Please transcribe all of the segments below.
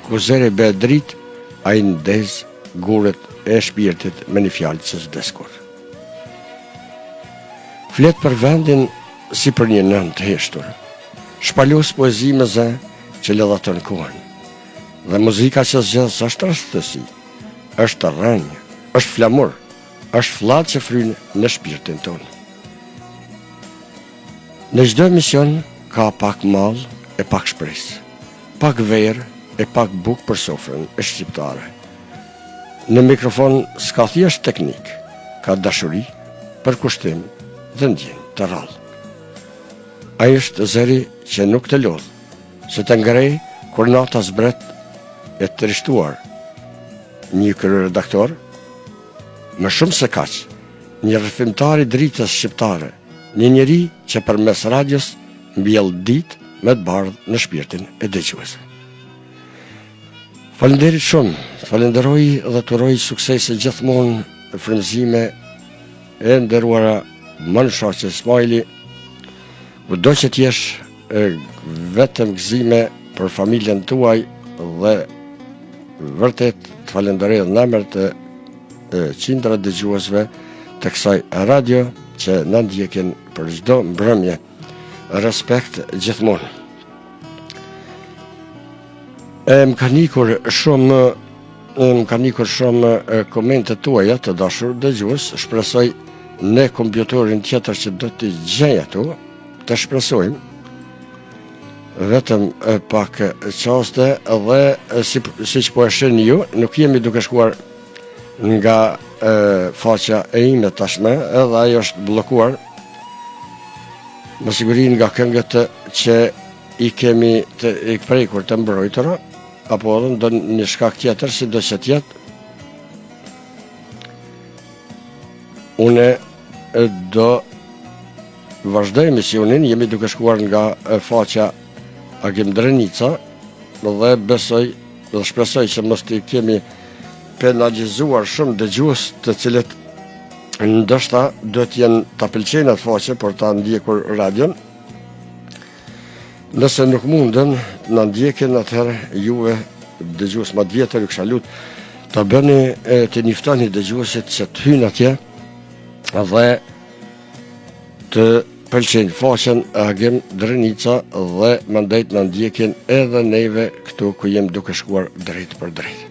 Ku zëri bëhet dritë, ai ndez gurët e shpirtit me një fjalë që s'vdes kurrë. Flet për vendin si për një nënë të heshtur. Shpalos poezi me zë që ledhaton kohën. Dhe muzika që zgjedh s'është rastësi, është rrënjë, është flamur, është fllad që fryn në shpirtin tonë. Në çdo emision ka pak mall e pak shpresë, pak verë e pak bukë për sofrën e shqiptare. Në mikrofon s'ka thjesht teknikë, ka dashuri, përkushtim dhe ndjenjë të rrallë. Ai është zëri që nuk të lodh, që të ngre kur nata zbret e trishtuar. Një kryeredaktor, më shumë se kaq, një rrëfimtar i dritës shqiptare, një njeri që përmes radios mbjell ditë më të bardhë në shpirtin e dëgjuesve. Faleminderit shumë, falenderoj dhe të uroj suksese gjithmonë frymëzime e nderuara Manushaqe Smajli, kudo që të jesh vetëm gëzime për familjen tuaj dhe vërtet të falenderoj edhe në emër të qindra dëgjuesve të kësaj radio që na ndjekin për çdo mbrëmje. Respekt gjithmonë. E më kanë ikur shumë më kanë ikur shumë komentet tuaja të dashur dëgjues, shpresoj në kompjuterin tjetër që do t'i gjej ato, të shpresojmë vetëm pak çaste dhe si, siç po e shihni ju, nuk jemi duke shkuar nga e, faqja e ime tashmë, edhe ajo është bllokuar me siguri nga këngët që i kemi të i prekur të mbrojtura, apo edhe ndonjë shkak tjetër, sido që të jetë, unë do vazhdoj emisionin, jemi duke shkuar nga faqja Agim Drenica dhe besoj dhe shpresoj që mos t'i kemi penalizuar shumë dëgjues të cilët ndoshta do të jenë ta pëlqejnë atë faqe për ta ndjekur radion. Nëse nuk munden të na ndjekin atëherë juve dëgjues më të vjetër ju kisha lut të bëni e të njoftoni dëgjuesit që të hyjnë atje dhe të pëlqejnë faqen e Agim Drenica dhe mandej të na ndjekin edhe neve këtu ku jem duke shkuar drejt për drejt.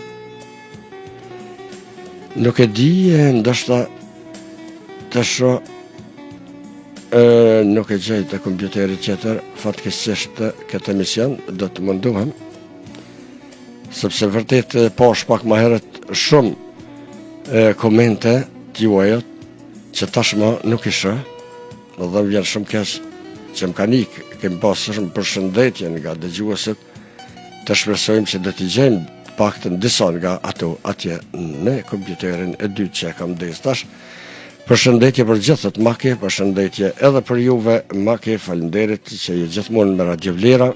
Nuk e di, ndoshta të shoh e, nuk e gjej te kompjuteri tjetër, fatkeqësisht këtë emision do të mundohem sepse vërtet pash pak më herët shumë e, komente të juaja që tashmë nuk i shoh dhe më vjen shumë keq që më kanë ikë, kemi pasë shumë përshëndetje nga dëgjuesit, të shpresojmë që do t'i gjejmë të paktën disa nga ato atje në kompjuterin e dytë që e kam ndezë tash. Përshëndetje për gjithë të Maki, përshëndetje edhe për juve Maki, faleminderit që je gjithmonë me Radio Vlera.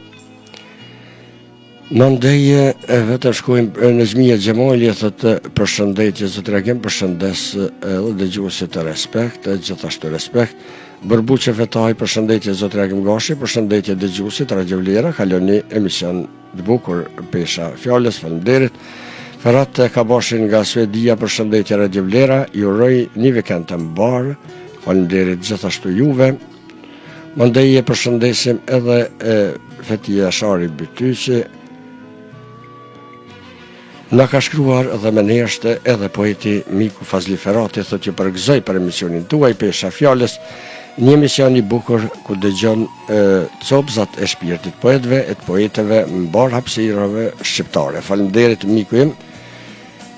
Mandej e vetëm shkojmë Nexhmije Xhemali thotë përshëndetje zotri Agim, përshëndes edhe dëgjuesit të respekt, gjithashtu respekt. Bërbuqe Fetaj, përshëndetje zotri Agim Gashi, përshëndetje dëgjuesit Radio Vlera, kaloni emision të bukur pesha fjalës, faleminderit. Ferhat Kabashi nga Suedia, përshëndetje Radio Vlera, ju uroj një vikend të mbarë, faleminderit gjithashtu juve. Mandej e përshëndesim edhe e Fetije Jashari Bytyqi. Na ka shkruar dhe me neshte edhe poeti miku Fazli Ferati, thotë ju përgëzoj për emisionin tuaj, pesha fjalës, një emision i bukur ku dëgjon e, copzat e shpirtit poetëve e të poeteve mbarë hapësirave shqiptare. Faleminderit miku im.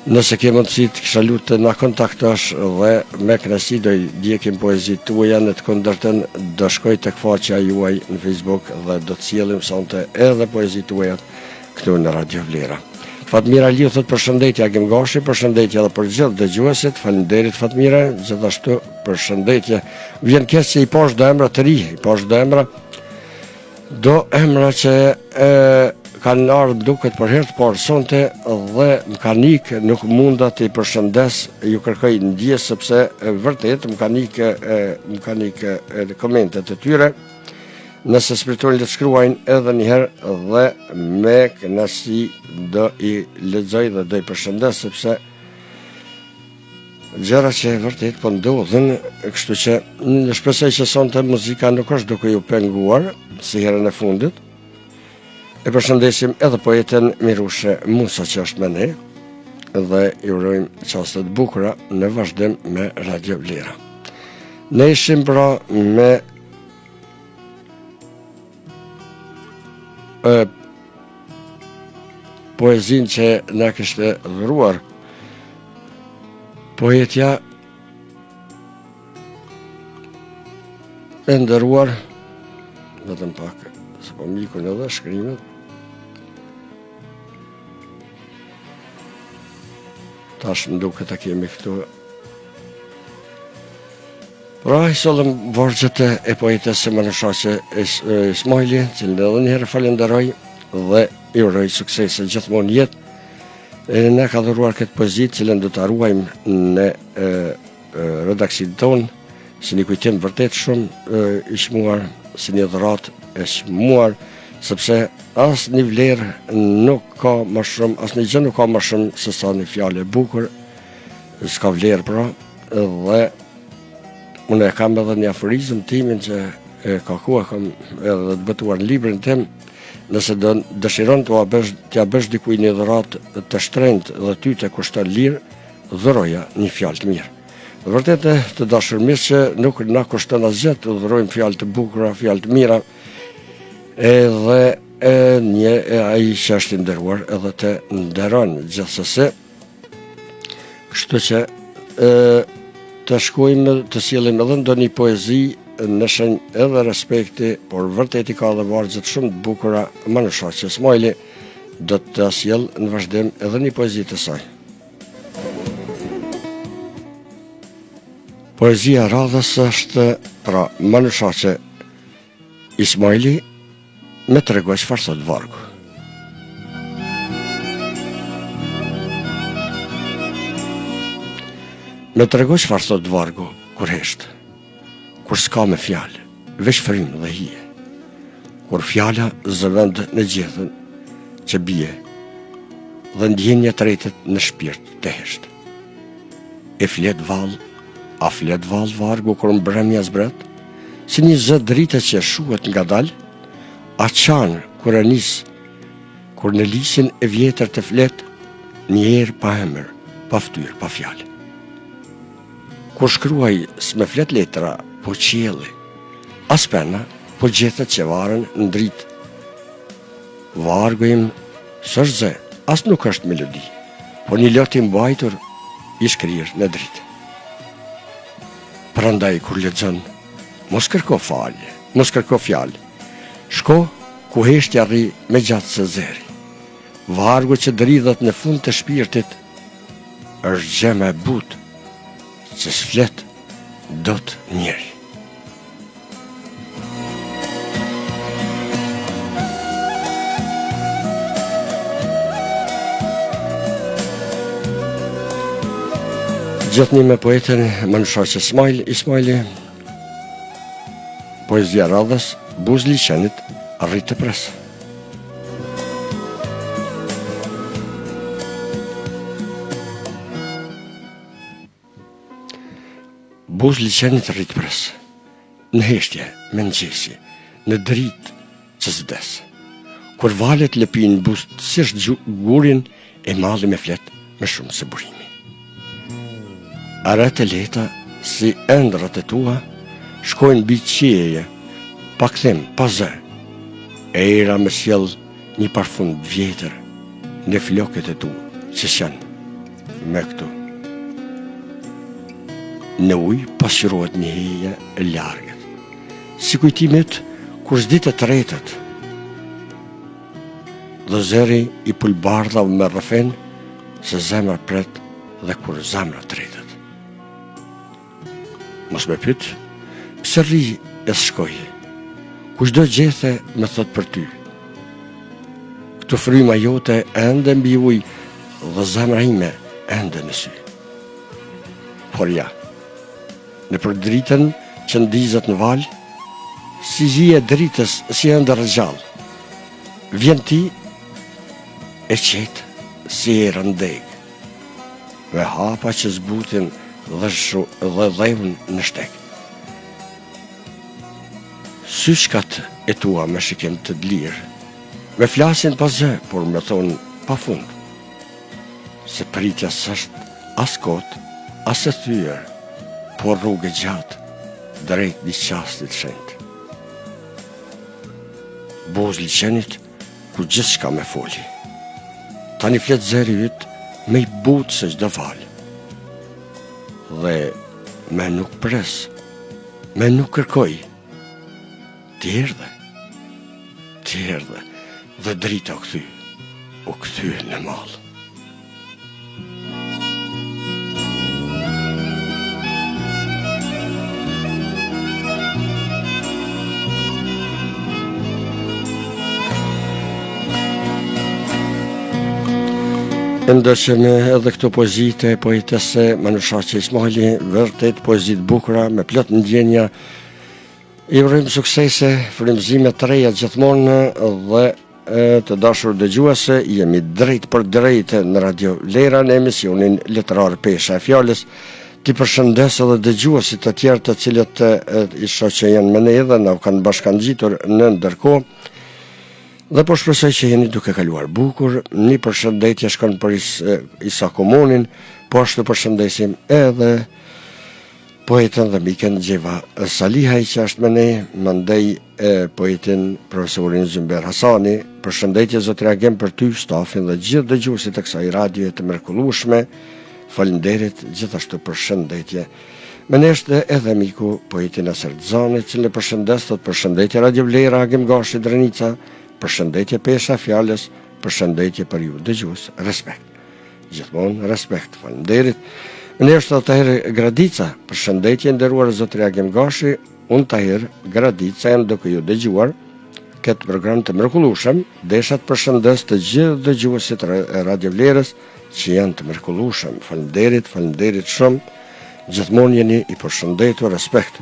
Nëse ke mundësi të kisha lutë të na kontaktosh dhe me kënaqësi do i ndjekim poezitë tuaja në të kundërtën do shkoj tek faqja juaj në Facebook dhe do të sjellim sonte edhe poezitë tuaja këtu në Radio Vlera. Fatmira Aliu thotë përshëndetje Agim Gashi, përshëndetje edhe për gjithë dëgjuesit. Faleminderit Fatmira, gjithashtu përshëndetje. Vjen keq se i pash do emra të ri, i pash do emra Do emra që e, kanë ardhë duket për herë të parë sonte dhe më kanë ikë, nuk munda t'i përshëndes, ju kërkoj ndjesë sepse vërtet më kanë ikë, më kanë ikë komentet e tyre. Nëse s'përtojnë le të shkruajnë edhe një herë dhe me kënaqësi do i lexoj dhe do i përshëndes sepse gjëra që vërtet po ndodhin, kështu që unë shpresoj që sonte muzika nuk është duke ju penguar si herën e fundit. E përshëndesim edhe poeten Mirushe Musa që është me ne dhe i urojmë çaste të bukura në vazhdim me Radio Vlera. Ne ishim pra me e, poezinë që na kishte dhuruar poetja E nderuar, vetëm pak, se po m'ikën edhe shkrimet. Tash më duket e kemi këtu. Pra, i sollëm vargjet e poetes së Manushaqe Ismajli, cilën edhe njëherë falenderoj dhe i uroj suksese gjithmonë në jetë. E na ka dhuruar këtë poezi, cilën do ta ruajmë në e, redaksinë tonë, si një kujtim vërtet shumë i çmuar, si një dhuratë e çmuar, sepse asnjë vlerë nuk ka më shumë, asnjë gjë nuk ka më shumë se sa një fjalë e bukur, s'ka vlerë pra, dhe unë e kam edhe një aforizëm timin që e ka ku e kam edhe të botuar në librin tim, nëse do dëshiron t'ua bësh t'ia bësh dikujt një dhuratë të shtrenjtë dhe ty të kushton lirë, dhuroja një fjalë të mirë. Vërtet të dashur miq që nuk na kushton asgjë të dhurojmë fjalë të bukura, fjalë të mira, edhe e një e ai që është i nderuar edhe të nderon gjithsesi. Kështu që e, të shkojmë të sjellim edhe ndonjë poezi në shenjë edhe respekti, por vërtet i ka edhe vargjet shumë të bukura Manushaqe Ismajli do të sjell në vazhdim edhe një poezi të saj. Poezia e radhës është pra Manushaqe Ismajli më trego çfarë thotë vargu. Më trego çfarë thotë vargu kur hesht. Kur s'ka më fjalë, veç frymë dhe hije. Kur fjala zë vend në gjethen që bie dhe ndjenja tretet në shpirt të heshtë. E flet vallë, a flet vallë vargu kur mbrëmja zbret, si një zë drite që shuhet ngadalë, a qan kur e nis, kur në lisin e vjetër të flet, një erë pa emër, pa ftyrë, pa fjalë. Kur shkruaj s'më flet letra, po qielli, as pena, po gjethet që varen në dritë. Vargu im s'është zë, as nuk është melodi, por një lot i mbajtur i shkrirë në dritë. Prandaj kur lexon, mos kërko falje, mos kërko fjalë. Shko ku heshtja rri më gjatë se zëri. Vargu që dridhet në fund të shpirtit është gjëma e butë që s'flet dot njeri. Gjithnjë me poeten Manushaqe Ismajli, Ismajli, poezia e radhës, buzë liqenit, rri të pres. Buzë liqenit rri të pres, në heshtje, mëngjesi, në dritë që s'vdes. Kur valët lëpijnë butësisht gurin, e malli më flet më shumë se burimi. Retë e lehta si ëndrrat e tua, shkojnë mbi qiej, pa kthim, pa zë. Era më sjell një parfum të vjetër në flokët e tu që s'janë më këtu. Në ujë pasqyrohet një hije e largët. Si kujtimet kur s'di të tretet. Dhe zëri i pulëbardhave më rrëfen se zemra pret dhe kur zemra tretet. Mos më pyet, pse rri e s'shkoj, ku çdo gjethe më thotë për ty. Këtu fryma jote ende mbi ujë dhe zemra ime ende në sy. Por ja, nëpër dritën që ndizet në valë, Si hije e dritës, si ëndërr e gjallë. Vjen ti e qetë si era në degë. Me hapa që zbutin dhe, shu, dhe dheun në shteg. Syçkat e tua me shikim të dlirë, me flasin pa zë, por me thonë pa fund. Se pritja s'është as kot, as e thyer, por rrugë e gjatë, drejt një çasti të shenjtë. Buzë liqenit, ku gjithçka me foli. Tani flet zëri yt më i butë se çdo valë. Dhe më nuk pres, më nuk kërkoj. Ti erdhe, ti erdhe, dhe drita u kthy, u kthy në mall. E ndoqëm edhe këto poezi të poetes Manushaqe Ismajli, vërtet poezi të bukura, me plot ndjenja, i urojmë suksese, frymëzime të reja gjithmonë dhe E, të dashur dëgjues, jemi drejtpërdrejt në Radio Vlera në emisionin letrar Pesha e Fjalës. T'i përshëndes edhe dëgjuesit të tjerë të cilët e, i shoh që janë me ne dhe na u kanë bashkangjitur në ndërkohë. Dhe po shpresoj që jeni duke kaluar bukur. Një përshëndetje shkon për Is, Isa Komunin, po ashtu përshëndesim edhe poeten dhe miken Xheva Salihaj që është me ne, mandej e poetin profesorin Zymber Hasani. Përshëndetje zotri Agim për ty, stafin dhe gjithë dëgjuesit e kësaj radioje të mrekullueshme. Faleminderit gjithashtu përshëndetje. Me ne është edhe miku poeti Naser Xani, i cili përshëndes, thotë përshëndetje Radio Vlera, Agim Gashi Drenica, përshëndetje Pesha e Fjalës, përshëndetje për ju dëgjues, respekt. Gjithmonë respekt, faleminderit. Me ne është edhe Tahir Gradica, përshëndetje i nderuar zotri Agim Gashi, unë Tahir Gradica jam duke ju dëgjuar këtë program të mrekullueshëm, desha të përshëndes të gjithë dëgjuesit e Radio Vlerës që janë të mrekullueshëm. Faleminderit, faleminderit shumë. Gjithmonë jeni i përshëndetur, respekt.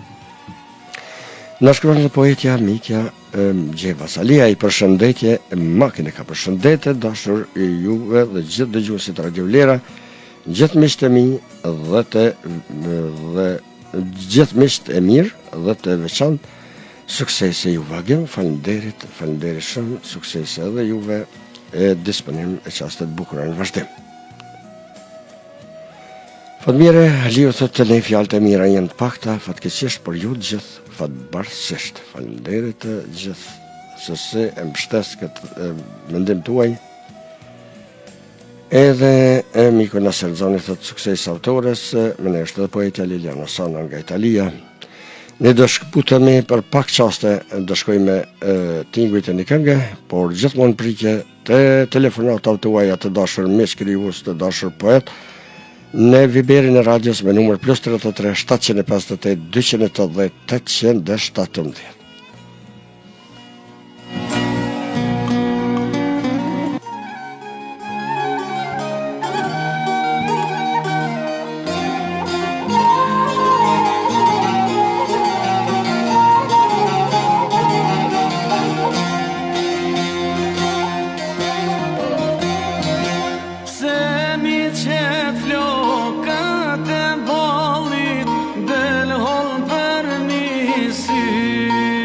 Na shkruan edhe poetja, mikja Xheva Salihaj, përshëndetje, makinë ka përshëndetje, dashur juve dhe gjithë dëgjuesit Radio Vlera, gjithë miqtë e mi dhe të dhe gjithë miqtë e mirë dhe të veçantë, suksese juve Agim, faleminderit, faleminderit shumë, suksese edhe juve e disponim e çaste të bukura në vazhdim. Fatmire, Aliu thotë te ne fjalët e mira janë të pakta, fatkeqësisht, por ju të gjithë fatbardhësisht. Faleminderit të gjithë se si e mbështes këtë mendim tuaj. Edhe e miku Naser Xani thotë sukses autores, me ne është edhe poetja Liliana Sana nga Italia. Ne do shkëputemi për pak çaste, do shkojmë me tingujt e një kënge, por gjithmonë pritje Të telefonatave tuaja të dashur miq krijues, të dashur poet, në Viberin e radios me numër plus 33 758 280 817. Pse mi qet flokët e ballit Del hollë për një sy?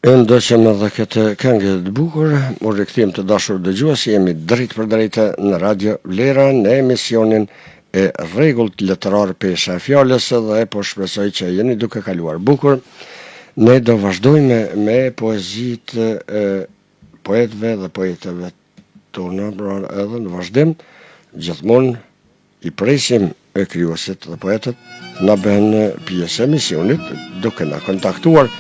E ndoqëm edhe këtë këngë të bukur, u rikthyem të dashur dëgjues, jemi drejtpërdrejt në Radio Vlera në emisionin e rregullt letrar Pesha e Fjalës dhe po shpresoj që jeni duke kaluar bukur. Ne do vazhdojmë me poezitë e poetëve dhe poeteve tona, pra edhe në vazhdim, gjithmonë I presim e krijuesit dhe poetët na bëhen pjesë e emisionit duke na kontaktuar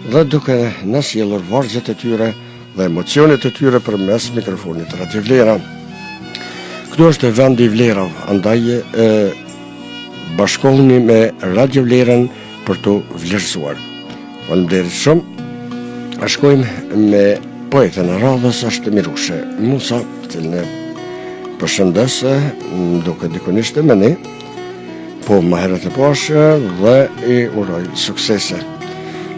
dhe duke na sjellur vargjet e tyre dhe emocionet e tyre përmes mikrofonit Radio Vlera. Këtu është vendi i vlerave, andaj e bashkohuni me Radio Vlerën për t'u vlerësuar. Faleminderit shumë. A shkojmë me poeten e radhës është Mirushe Musa, të cilën e përshëndes, më duket dikun ishte me ne, po më herët e pashë dhe i uroj suksese.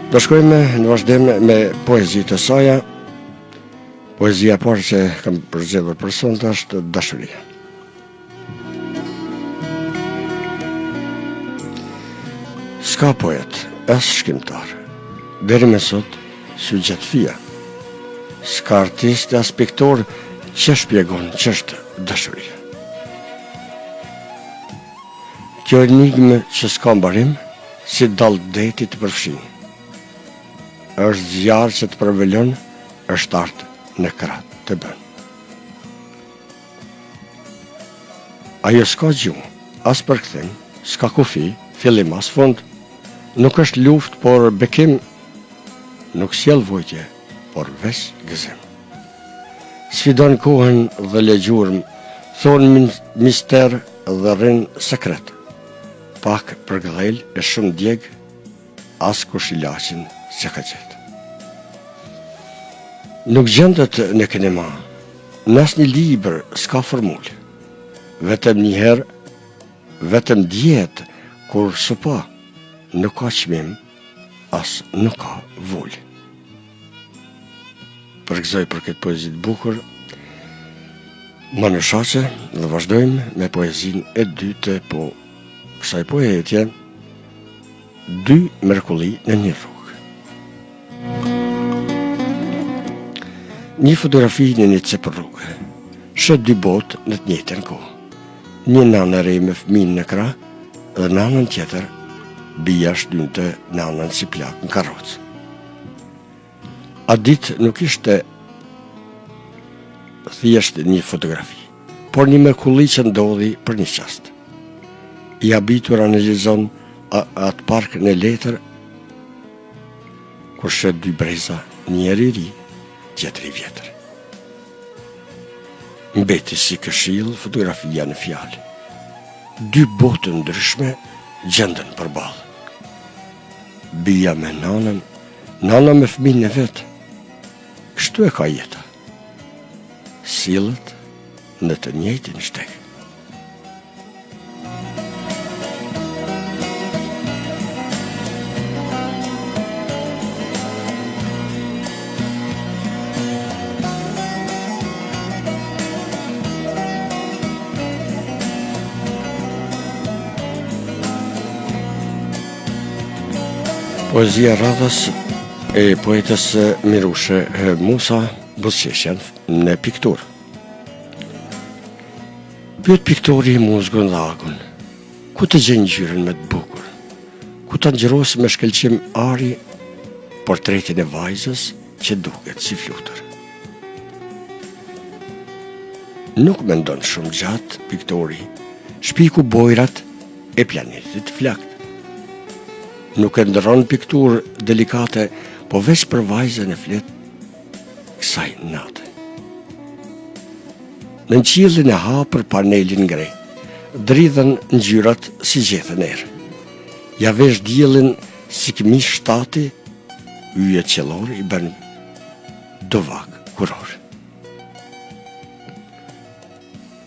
Do shkojmë në vazhdim me poezitë e saja. Poezia e parë që kam përzgjedhur për sonte është Dashuria. S'ka poet, as shkrimtar. Deri me sot, s'iu gjet fija. S'ka artist as piktor që shpjegon ç'është dashuria. Kjo enigmë që s'ka mbarim, si dallgë deti të përfshin. Është zjarr që të përvëlon, është art në krah të bën. Ajo s'ka gjuhë, as përkthim, s'ka kufi, fillim as fund. Nuk është luftë, por bekim, nuk sjell vujtje, por veç gëzim. Sfidon kohën dhe lë gjurmë, thonë mister dhe rrin sekret. Pak përkëdhel e shumë djeg, Askush ilaçin s'ia ka gjetë. Nuk gjendet në kinema, në asnjë libër s'ka formulë. Vetëm një herë, vetëm dihet kur s'u pa, nuk ka çmim, as nuk ka vulë. Përgëzoj për këtë poezi të bukur, Manushaqe dhe vazhdojmë me poezinë e dytë po kësaj poetje, Dy mrekulli në një rrugë. Një fotografi në një cep rruge. Sheh dy botë në të njëjtën kohë. Një nanë e re me fëmijën në krah dhe në anën tjetër bija shtynte nanën si plakë në karrocë. Atë ditë nuk ishte thjesht një fotografi, por një mrekulli që ndodhi për një çast. I habitur analizon atë park në letër, kur sheh dy breza, njëri i ri, tjetri i vjetër. Mbeti si këshillë fotografia në fjalë. Dy botë të ndryshme gjenden përballë. Bija me nanën, nana me fëmijën e vet. Kështu e ka jeta. Sillet në të njëjtin shteg. Poezia e radhës e poetes Mirushe Musa Buzëqeshja në pikturë. Pyet piktori muzgun dhe agun, ku të gjej ngjyrën më të bukur, ku ta ngjyros me shkëlqim ari portretin e vajzës që duket si flutur. Nuk mendon shumë gjatë piktori, shpiku bojrat e planetit të flaktë. Nuk e ndërron pikturë delikate, po veç për vajzën e flet kësaj nate. Nën qiellin e hapur panelin ngre, dridhen ngjyrat si gjethe në erë. Ia vesh diellin si këmishë shtati, yjet qiellorë i bën duvak kurorë.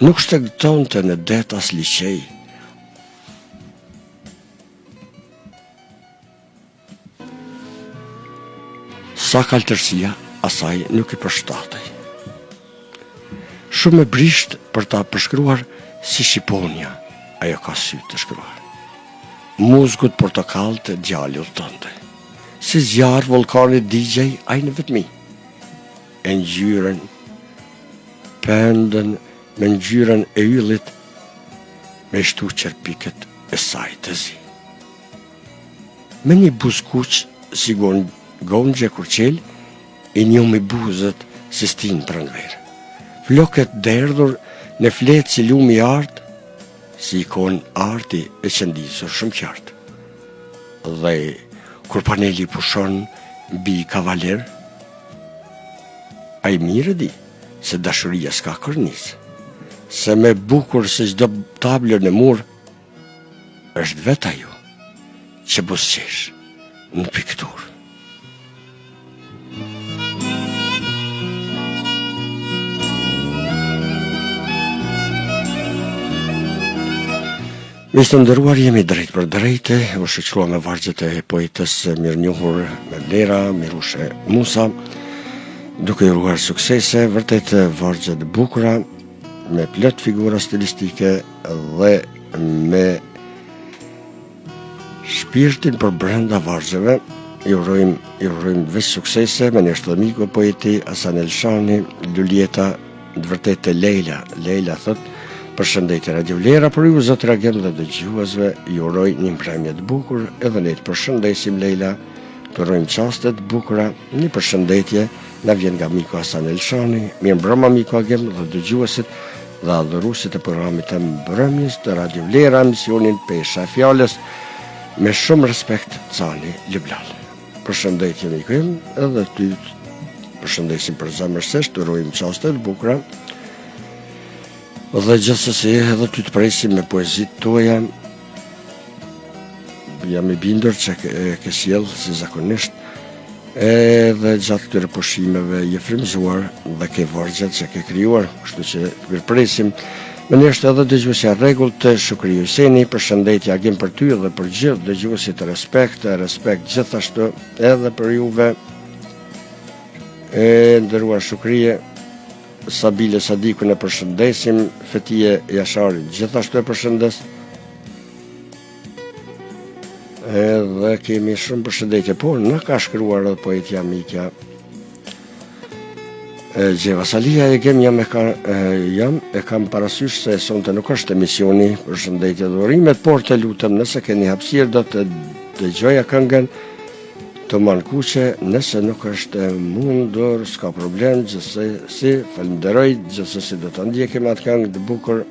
Nuk shtegtonte në det as liqej. Sa kaltërsia asaj nuk i përshtatej. Shumë e brishtë për ta përshkruar si shqiponja, ajo ka sy të shkruar. Muzgut portokalltë djali udhëtonte. Si zjarr vullkani digjej ai në vetmi. E ngjyrën pendën me ngjyrën e yllit me shtu qerpikët e saj të zi. Me një buzëkuq si gon, gonxhe kur çel, i njomi buzët si stinë pranverë. Flokët derdhur në fletë si lumi i artë, si ikonë arti e qëndisur shumë qartë. Dhe kur paneli pushon mbi kavaler, ai mirë e di se dashuria s'ka kornizë, se më bukur se çdo tablo në mur, është vetë ajo që buzëqesh në pikturë. Miq të nderuar jemi drejtpërdrejt, u shoqëruam me vargjet e poetes së mirënjohur me vlera, Mirushe Musa, duke uruar suksese, vërtet vargje të bukura, me plot figura stilistike dhe me shpirtin përbrenda vargjeve, i urojmë, i urojmë veç suksese, me ne është dhe miku poeti Hasan Elshani, Luljeta, Në të vërtetë Lejla, Lejla thotë, përshëndetje Radio Vlera për ju zotëri Agim dhe dëgjuesve, ju uroj një mbrëmje të bukur, edhe ne të përshëndesim Lejla, të urojmë çaste të bukura, një përshëndetje na vjen nga miku Hasan Elshani, mirëmbrëma miku Agim dhe dëgjuesit dhe adhuruesit e programit të mbrëmjes të Radio Vlera, emisionin Pesha e Fjalës, me shumë respekt Cani Lublan. Përshëndetje miku im, edhe ty përshëndesim përzemërsisht, të urojmë çaste të bukura. Dhe gjithsesi edhe ty të presim me poezitë tuaja. Jam i bindur që e ke sjellë si zakonisht edhe gjatë këtyre pushimeve je frymëzuar dhe ke vargjet që ke krijuar, kështu që të mirëpresim. Me ne është edhe dëgjuesja e rregullt Shukri Hyseni, përshëndetje Agim për ty dhe për gjithë dëgjuesit respekt, respekt gjithashtu edhe për juve. E nderuar Shukrije, Sabile Sadikun e përshëndesim, Fetije Jashari gjithashtu e përshëndes. Edhe kemi shumë përshëndetje, por na ka shkruar edhe poetja mikja Xheva Salia e kem jam e ka, jam e kam parasysh se sonte nuk është emisioni përshëndetje dhe urimet, por të lutem nëse keni hapësirë do të dëgjoja këngën Tuman Kuqe, nëse nuk është e mundur, s'ka problem, gjithsesi, falënderoj, gjithsesi do ta ndjekim atë këngë të bukur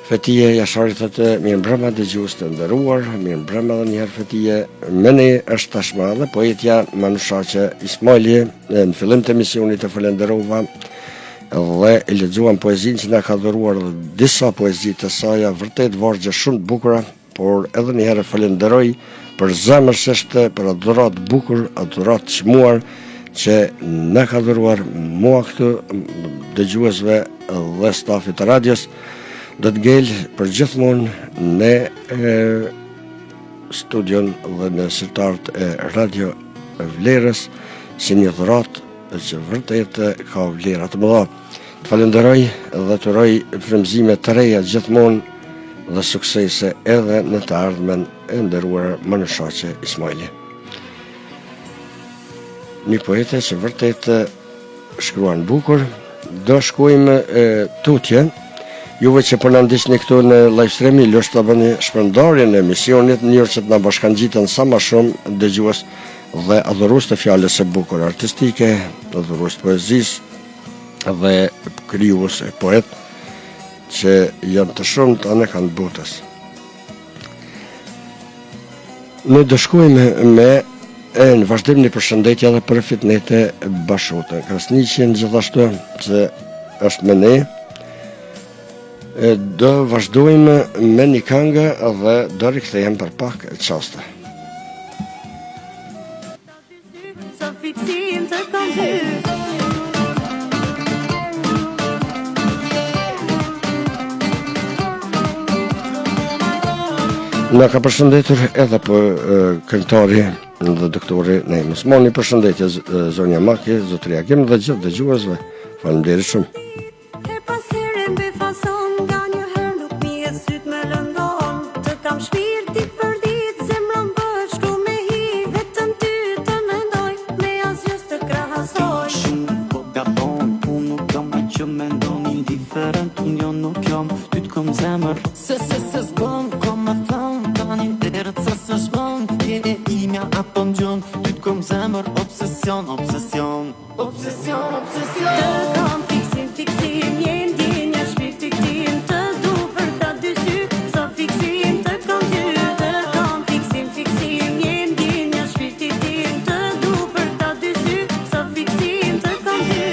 Fetije Jashari thotë mirëmbrëma dëgjues të nderuar, mirëmbrëma edhe një herë Fetije. Me ne është tashmë edhe poetja Manushaqe Ismajli, në fillim të emisionit e falënderova dhe e lexuam poezinë që na ka dhuruar dhe disa poezi të saja, vërtet vargje shumë të bukura, Por edhe një herë e falënderoj përzemërsisht për atë dhuratë të bukur, atë dhuratë të çmuar që na ka dhuruar mua këtu dëgjuesve dhe stafit të radios do të ngel për gjithmonë në e, studion dhe në sirtarët e radio vlerës si një dhuratë që vërtet ka vlera të mëdha. Të falënderoj dhe të uroj frymëzime të reja gjithmonë dhe suksese edhe në të ardhmen e nderuar Manushaqe Ismajli. Një poete që vërtet shkruan bukur, do shkojmë e, tutje. Juve që po na ndiqni këtu në live stream, ju lus të bëni shpërndarjen e emisionit, në mënyrë që të na bashkangjiten sa më shumë dëgjues dhe adhurues të fjalës së bukur artistike, adhurues të poezisë, dhe krijues e poet që janë të shumtë anekënd botës. Ne do shkojmë me e në vazhdim një përshëndetje edhe për Fitnete Bashotën. Krasniqin gjithashtu që është me ne. E do vazhdojmë me një këngë dhe do rikthehem për pak çaste. Na ka përshëndetur edhe për këngëtari dhe doktori Naim Osmani, përshëndetje zonja Maki, zotëri Agim dhe gjithë dëgjuesve. Faleminderit shumë. Her pas here m'befason Nganjëherë nuk m'ihet sytë më lëndon Të kam shpirt ditë për ditë Zemra m'bëhet shkrum me hi. apo m'gjon Ty t'kom zemër, obsesion, obsesion Obsesion, obsesion Të kam fiksim, fiksim, je ndjenja shpirtit tim Të du për ta dy sy, sa fiksim të kam ty Të kam fiksim, fiksim, je ndjenja shpirtit tim Të du për ta dy sy, sa fiksim të kam ty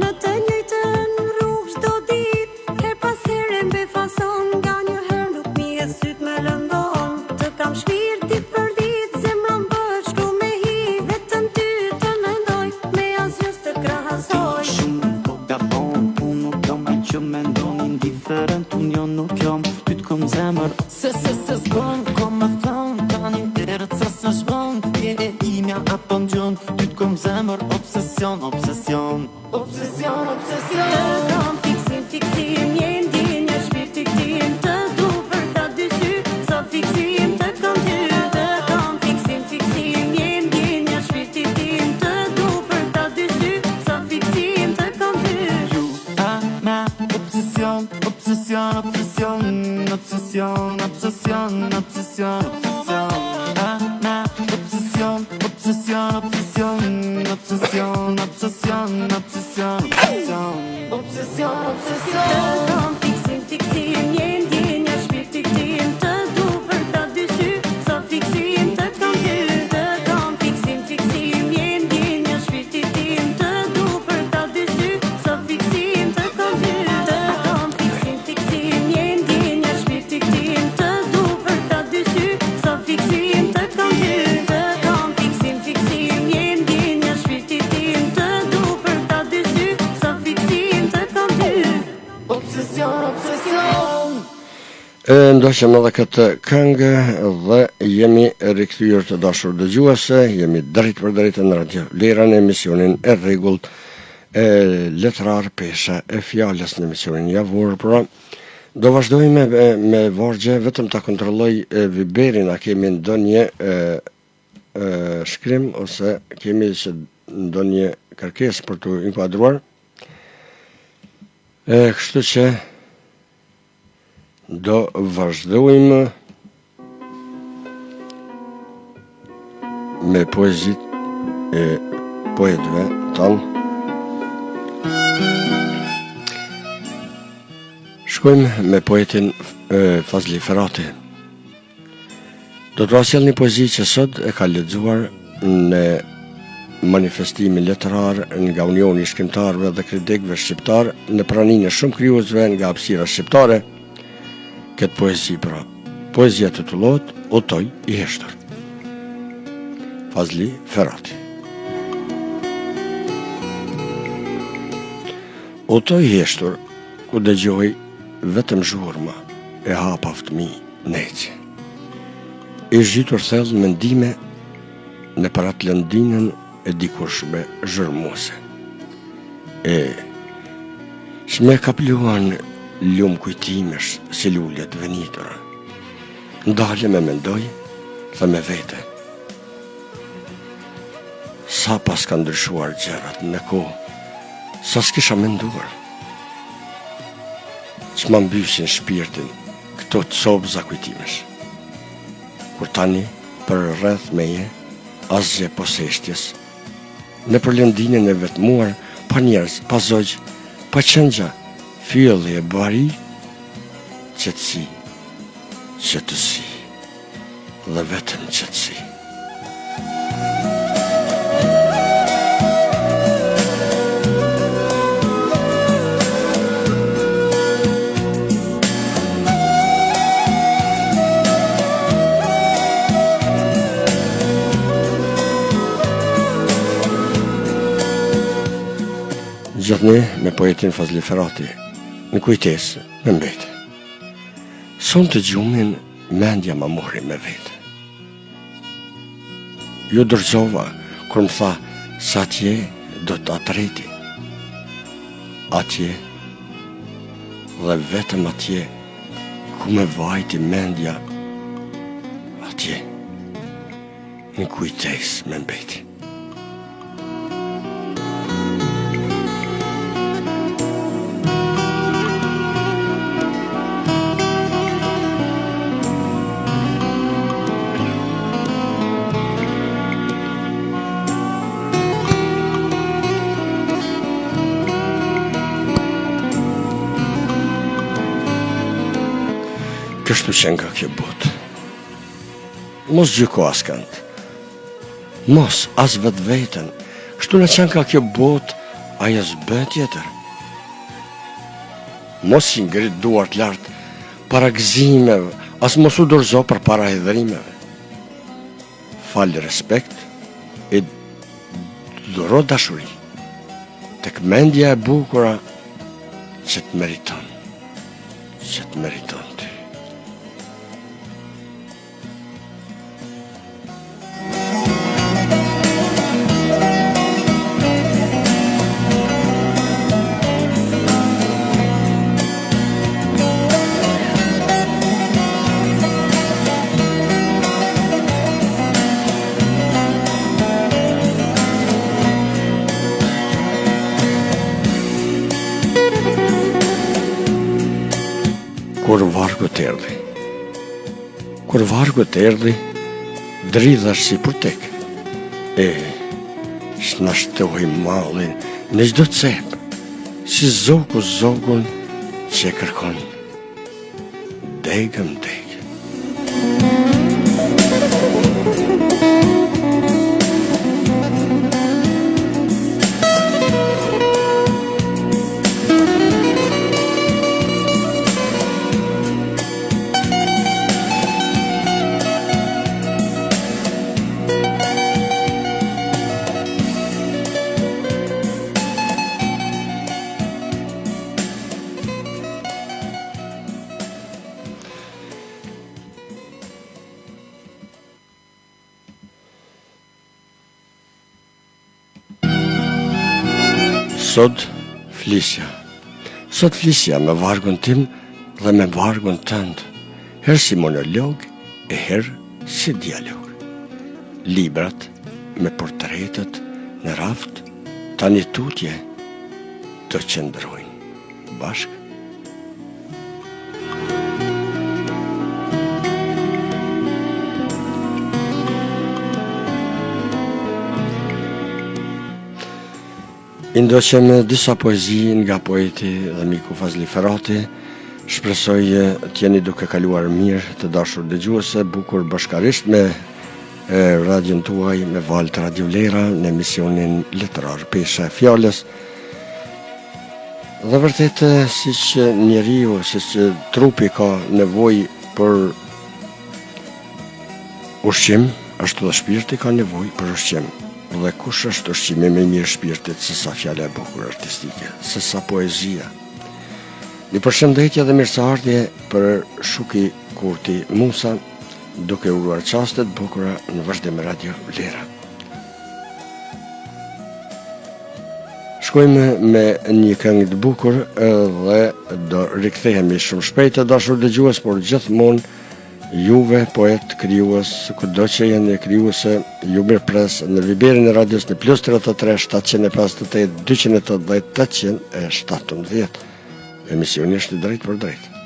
Në të njëjtën rrugë çdo ditë, her pas here m'befason, nganjëherë nuk m'i hedh sytë më lëndon. Të kam shpirt ditë për ditë, zemra m'bëhet shkrum me hi, vetëm ty të mendoj, me asgjë s'të krahasoj. Ti shumë po gabon, unë nuk jam ai që mendon indiferent, unë jo nuk jam, ty t'kom zemër Se se se s'bën, kom me thon, tani erët se se shbën Je e imja apo m'gjon, ty t'kom zemër Obsesion, obsesion Obsesion, obsesion Të kam fiksim, fiksim, je ndjenja shpirtit tim Të du për ta dy sy, sa fiksim të kam ty Të kam fiksim, fiksim, je ndjenja shpirtit tim Të du për ta dy sy, sa fiksim të kam ty You are my obsession, obsession, obsession Obsession, obsession, obsession, obsession Are my obsession, obsession, obsession Obsession, obsession, obsession, obsession Obsession, obsession Të kam fiksim, fiksim, je ndjenja shpirtit tim Të du për ta dy sy, sa fiksim të kam ty Të kam fiksim, fiksim, je ndjenja shpirtit tim Të du për ta dy sy, sa fiksim të kam ty Të kam fiksim, fiksim, je ndjenja shpirtit tim Të du për ta dy sy, sa fiksim të kam ty Të kam fiksim, fiksim, je ndjenja shpirtit tim Të du për ta dy sy, sa fiksim të kam ty Obsession, obsession E ndoqëm edhe këtë këngë dhe jemi rikthyer të dashur dëgjuese, jemi drejt për drejt në Radio Vlera në emisionin e rregullt e letrar pesha e fjalës në emisionin javor, pra do vazhdojmë me, me vargje, vetëm ta kontrolloj e, Viberin, a kemi ndonjë e, e, shkrim ose kemi që ndonjë kërkesë për t'u inkuadruar. E, kështu që do vazhdojmë me poezit e poetëve tanë. Shkojmë me poetin e, Fazli Ferati. Do t'ua sjell një poezi që sot e ka lexuar në manifestimin letrar nga Unioni i Shkrimtarëve dhe Kritikëve Shqiptar në praninë e shumë krijuesve nga hapësira shqiptare. Këtë poezi pra. Poezia titullohet Udhëtoj i heshtur. Fazli Ferati. Udhëtoj i heshtur, ku dëgjohej vetëm zhurma e hapave të mi në ecje. I zhytur thellë në mendime nëpër atë lëndinën e dikurshme zhurmuese. E ç'më kapluan lumë kujtimesh si lule të venitura. Ndalem e mendoj dhe me vete. Sa paskan ndryshuar gjërat në kohë, sa s'kisha menduar. Ç'ma mbysin shpirtin këto copëza kujtimesh. Kur tani përreth meje asgjë pos heshtjes, nëpër lëndinën e vetmuar, pa njerëz, pa zogj, pa qengja, fyelli e bari, qetësi, qetësi dhe vetëm qetësi. Gjithnjë me poetin Fazli Ferati, në kujtesë më mbete. Sonte gjumin mendja ma mori me vete. Iu dorëzova kur më tha se atje do ta treti. Atje dhe vetëm atje ku më vajti mendja atje. Në kujtesë me mbeti. Kështu qenka kjo botë. Mos gjyko askënd. Mos as vetveten. Kështu na qenka kjo botë, ajo s'bën tjetër. Mos i ngrit duart lart para gëzimeve, as mos u dorëzo përpara hidhërimeve. Fal respekt e dhuro dashuri tek mendja e bukura që të meriton, që të meriton ty. Kur vargu të erdhi Kur vargu të erdhi Dridhesh si purtek E S'na shtohej malli Në çdo cep Si zogu zogun Që e kërkon Degë m'degë. Sot flisja. Sot flisja me vargun tim dhe me vargun tënd, herë si monolog e herë si dialog. Librat me portretet në raft tani tutje të qëndrojnë bashkë. I ndoqëm disa poezi nga poeti dhe miku Fazli Ferati. Shpresoj të jeni duke kaluar mirë të dashur dëgjues, bukur bashkarisht me radion tuaj me valët Radio Vlera në emisionin letrar Pesha e Fjalës. Dhe vërtet siç njeriu, siç trupi ka nevojë për ushqim, ashtu dhe shpirti ka nevojë për ushqim. Dhe kush është ushqimi më i mirë shpirtit se sa fjala e bukur artistike, se sa poezia. Një përshëndetje dhe mirëseardhje për Shuki Kurti Musa, duke uruar çaste të bukura në vazhdim me Radio Vlera. Shkojmë me një këngë të bukur dhe do rikthehemi shumë shpejt të dashur dëgjues, por gjithmonë juve poet krijues, kudo që jeni krijuese, ju mirëpres në Viberin e radios në plus 33 758 280 817. Emisioni është i drejtpërdrejtë.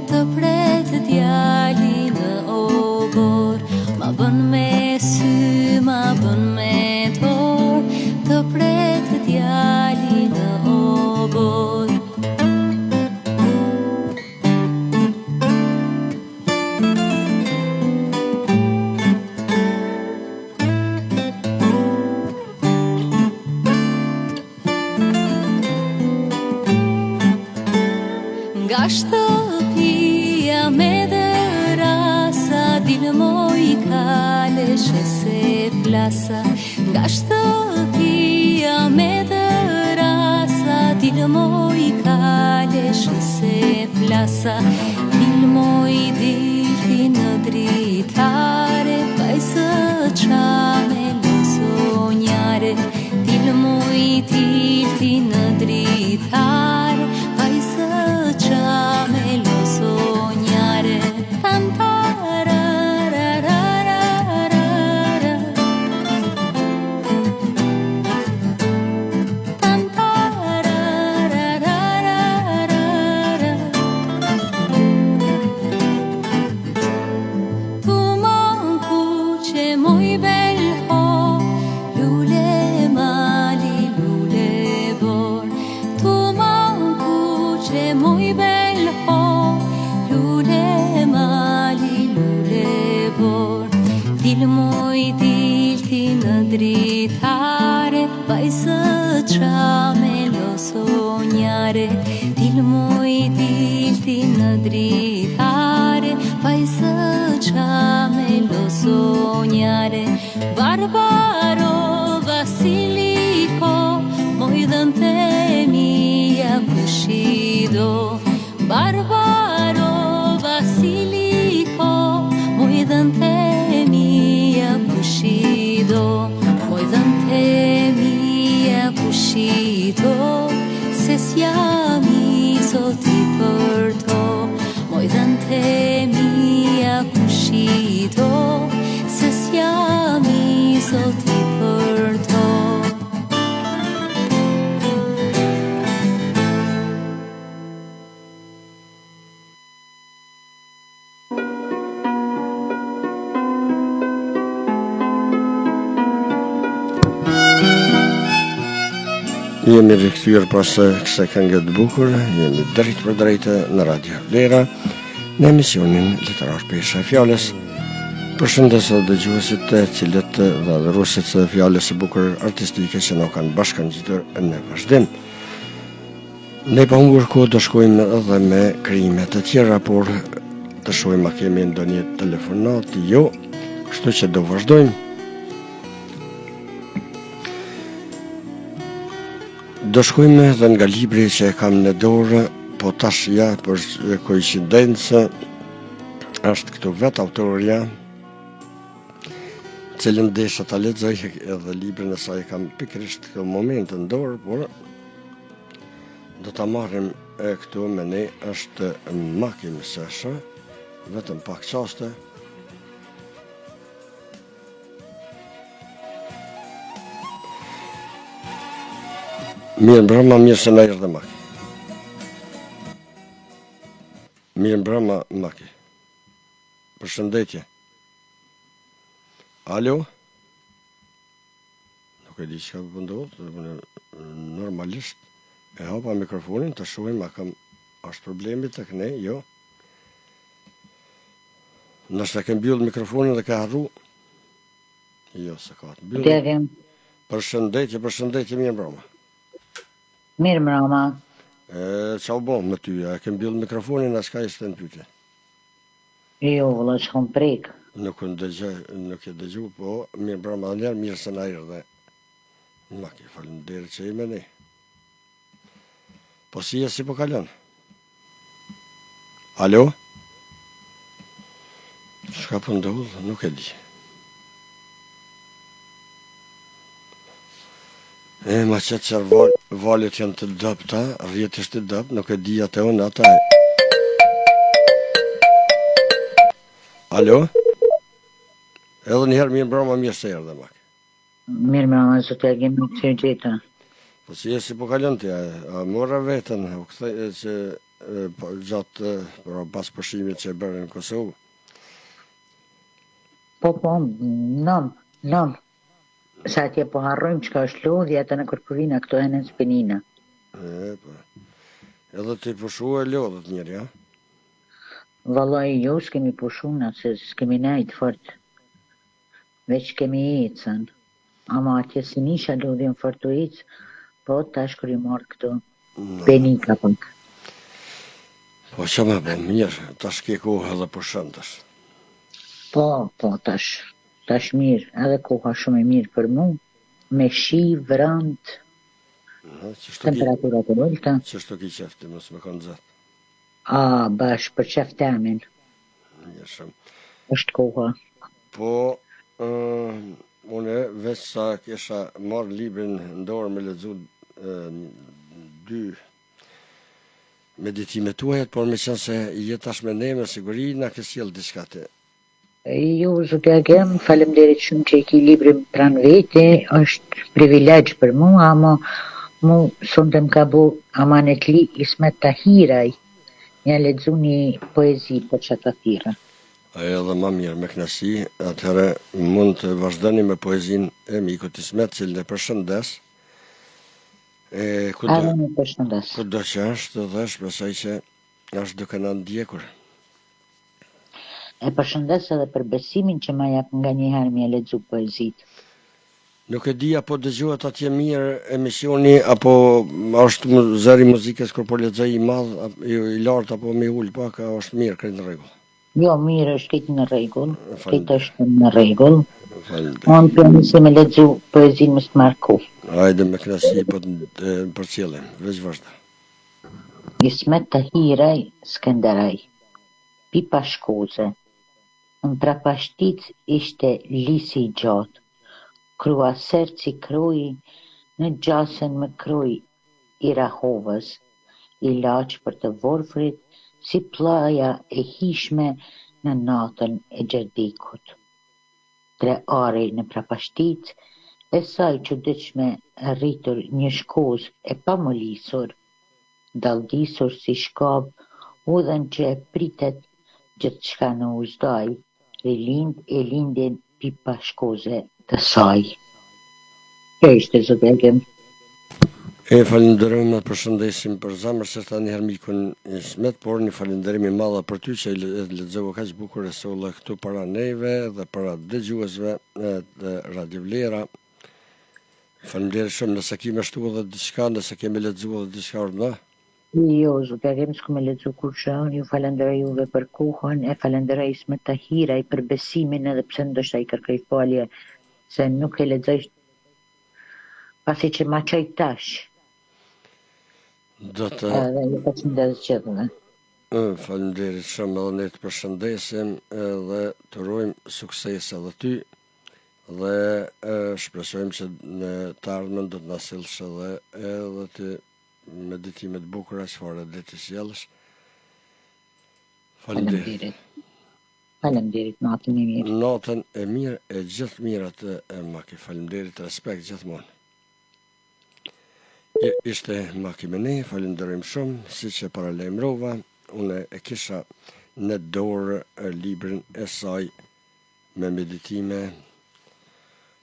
Të pret djali në oborr Ma bën me sy, ma bën me dorë Të pret djali në oborr Nga shtëpia me dërrasa Dil moj kaleshe se plasa Nga shtëpia me dërrasa Dil moj. vajza Dil moj dil ti në dritare Vajzë çame losonjare Dil moj dil ti në dritare Vajzë çame losonjare Tan tararararara Tan tararararara Tuman kuqe moj belho Lule mali lule bor Tuman kuqe moj belho Lule mali lule bor Dil moj dil ti në dritare Vajzë çame losonjare Dil moj dil ti në dritare Vajzë çame losonjare Barbaro Vasiliko Moj dhëntë e mija kush i do Barbaro Vasiliko Moj dhëntë e mija kush i do Moj dhëntë e mija kush i do Se s'jam i zoti për to Moj dhëntë e mija kush i do Se s'jam i zoti për to Jemi rikthyer pas kësaj kënge të bukur, jemi drejtpërdrejt në Radio Vlera, në emisionin letrar Pesha e Fjalës. Përshëndes edhe dëgjuesit të cilët dhe adhuruesit e fjalës së bukur artistike që na kanë bashkangjitur në vazhdim. Ne pa humbur kohë do shkojmë edhe me krijime të tjera, por të shohim a kemi ndonjë telefonatë, jo, kështu që do vazhdojmë. Do shkojmë edhe nga libri që e kam në dorë, po tash ja për koincidencë është këtu vetë autorja, cilën desha ta lexoj edhe librin e saj e kam pikërisht këtë moment në dorë, por do ta marrim e këtu me ne është Maki Mësesha, vetëm pak çaste. Mirëmbrëma, mirë se na erdhe Maki. Mirëmbrëma, Maki. Përshëndetje. Alo? Nuk e di çka po ndodh, unë normalisht e hapa mikrofonin të shohim a kam është problemi tek ne, jo. Ndoshta ke mbyll mikrofonin dhe ke harru. Jo, s'e ka të mbyllur. Përshëndetje, përshëndetje, mirëmbrëma. Mirëmbrëma. E, ça u bo me ty, a ke mbyll mikrofonin, a çka ishte në pyetje? Jo, vëlla, s'kom prek. Nuk e dëgjoj, nuk e dëgju, po mirëmbrëma edhe njëherë, mirë se na erdhe. Maki, faleminderit që je me ne. Po si je si po kalon? Alo? Çka po ndodh, nuk e di. E, ma qëtë që val, valët janë të dobëta, rrjeti është i dobët, nuk e di atë unë ata. Alo? Edhe njëherë mirëmbrëma, mirë se erdhe, Mak. Mirëmbrëma, zoti Agim, mirë se ju gjeta. Po si je si po kalon ti, a, a more veten, u kthe që e, po, gjatë pra, pas pushimit që e bëre në Kosovë? Po, po, nam, nam. Se atje po harrojmë çka është lodhja, tani kur po vina këtu ene s'penina. E, po. Edhe ti pushu e lodhet njeri, a? Vallai jo, s'kemi pushu na, se s'kemi nejt fort. Veç kemi ecën. Ama atje s'e nisha lodhjen fort tu ec, po tash kur jom ardh këtu penika pak. Po ça me bo, mirë, tash ke kohë edhe pushon tash. Po, po, tash, tash mirë, edhe koha shumë e mirë për mu, me shi, vrant, qështu ki, temperaturat e ulëta. qështu ki qef ti, mos me kon nxehtë. A, bash, për qef temin. Mirë shumë. Është koha. Po, uh, unë veç sa kisha marrë librin në dorë me lexu uh, dy meditime tuajat, por meqenëse je tash me ne me siguri na ke sjellë diçka të Jo, zoti Agim, faleminderit shumë që e ki librin pranë veti, është privilegj për mua, ama mu sonte më ka bo amanetli Ismet Tahiraj, m'ja lexu një poezi për qata thirrën. Edhe ma mirë, me kënaqësi, atëherë mund të vazhdoni me poezinë e mikut Ismet, cilin e përshëndes. E kudo, Edhe unë përshëndes. Kudo që është dhe shpresoj që është duke na ndjekur. E përshëndes edhe për besimin që ma jep nganjëherë m'ia lexu poezitë. Nuk e di a po dëgjohet atje mirë emisioni apo është zëri i muzikës kur po lexoj i madh, i lartë apo me ul pak, a është mirë krejt në rregull? Jo, mirë është krejt në rregull, krejt është në rregull. Unë po nisi me lexu poezinë mos të marr kohë. Hajde me kënaqësi po të përcjellim, veç vazhdo. Ismet Tahiraj, Skenderaj. Pipa shkoze. Në Prapashticë ishte lisi i gjatë, kruaserci kroi në gjasën me kroi i Rahovës, ilaç për të vorfrit si pllaja e hijshme në natën e Gjerdekut. Tre ari në Prapashticë e sa e çuditshme rritur një shkozë e pamolisur, dalldisur si shkabë udhën që e pritet gjithçka në uzdaj, rilind e lindin pipa shkoze të saj. Kjo ishte zoti Agim. E falënderojmë dhe përshëndesim përzemërsisht edhe njëherë mikun Ismet, por një falënderim i madh për ty që e lexove kaq bukur e solle këtu para neve dhe para dëgjuesve të Radio Vlera. Faleminderit shumë, nëse ki me shtu edhe diçka, nëse ke me lexu edhe diçka urdhno. Jo, zoti Agim, s'kum me lexu kurrgjë, unë ju falënderoj juve për kohën, e falënderoj Ismet Tahiraj për besimin edhe pse ndoshta i kërkoj falje se nuk e lexoj pasi që ma çoi tash. Do të Edhe ju përshëndes gjithëve. Faleminderit shumë edhe ne të përshëndesim edhe të urojmë sukses edhe ty dhe shpresojmë që në të ardhmen do të na sjellësh edhe edhe ti meditime të bukura çfarë do të sjellësh. Faleminderit. Faleminderit, natën e mirë. Natën e mirë e gjithë mirat e Maki. Faleminderit, respekt gjithmonë. E, ishte Maki me ne, falenderojmë shumë, siç e paralajmërova, unë e kisha në dorë librin e saj me meditime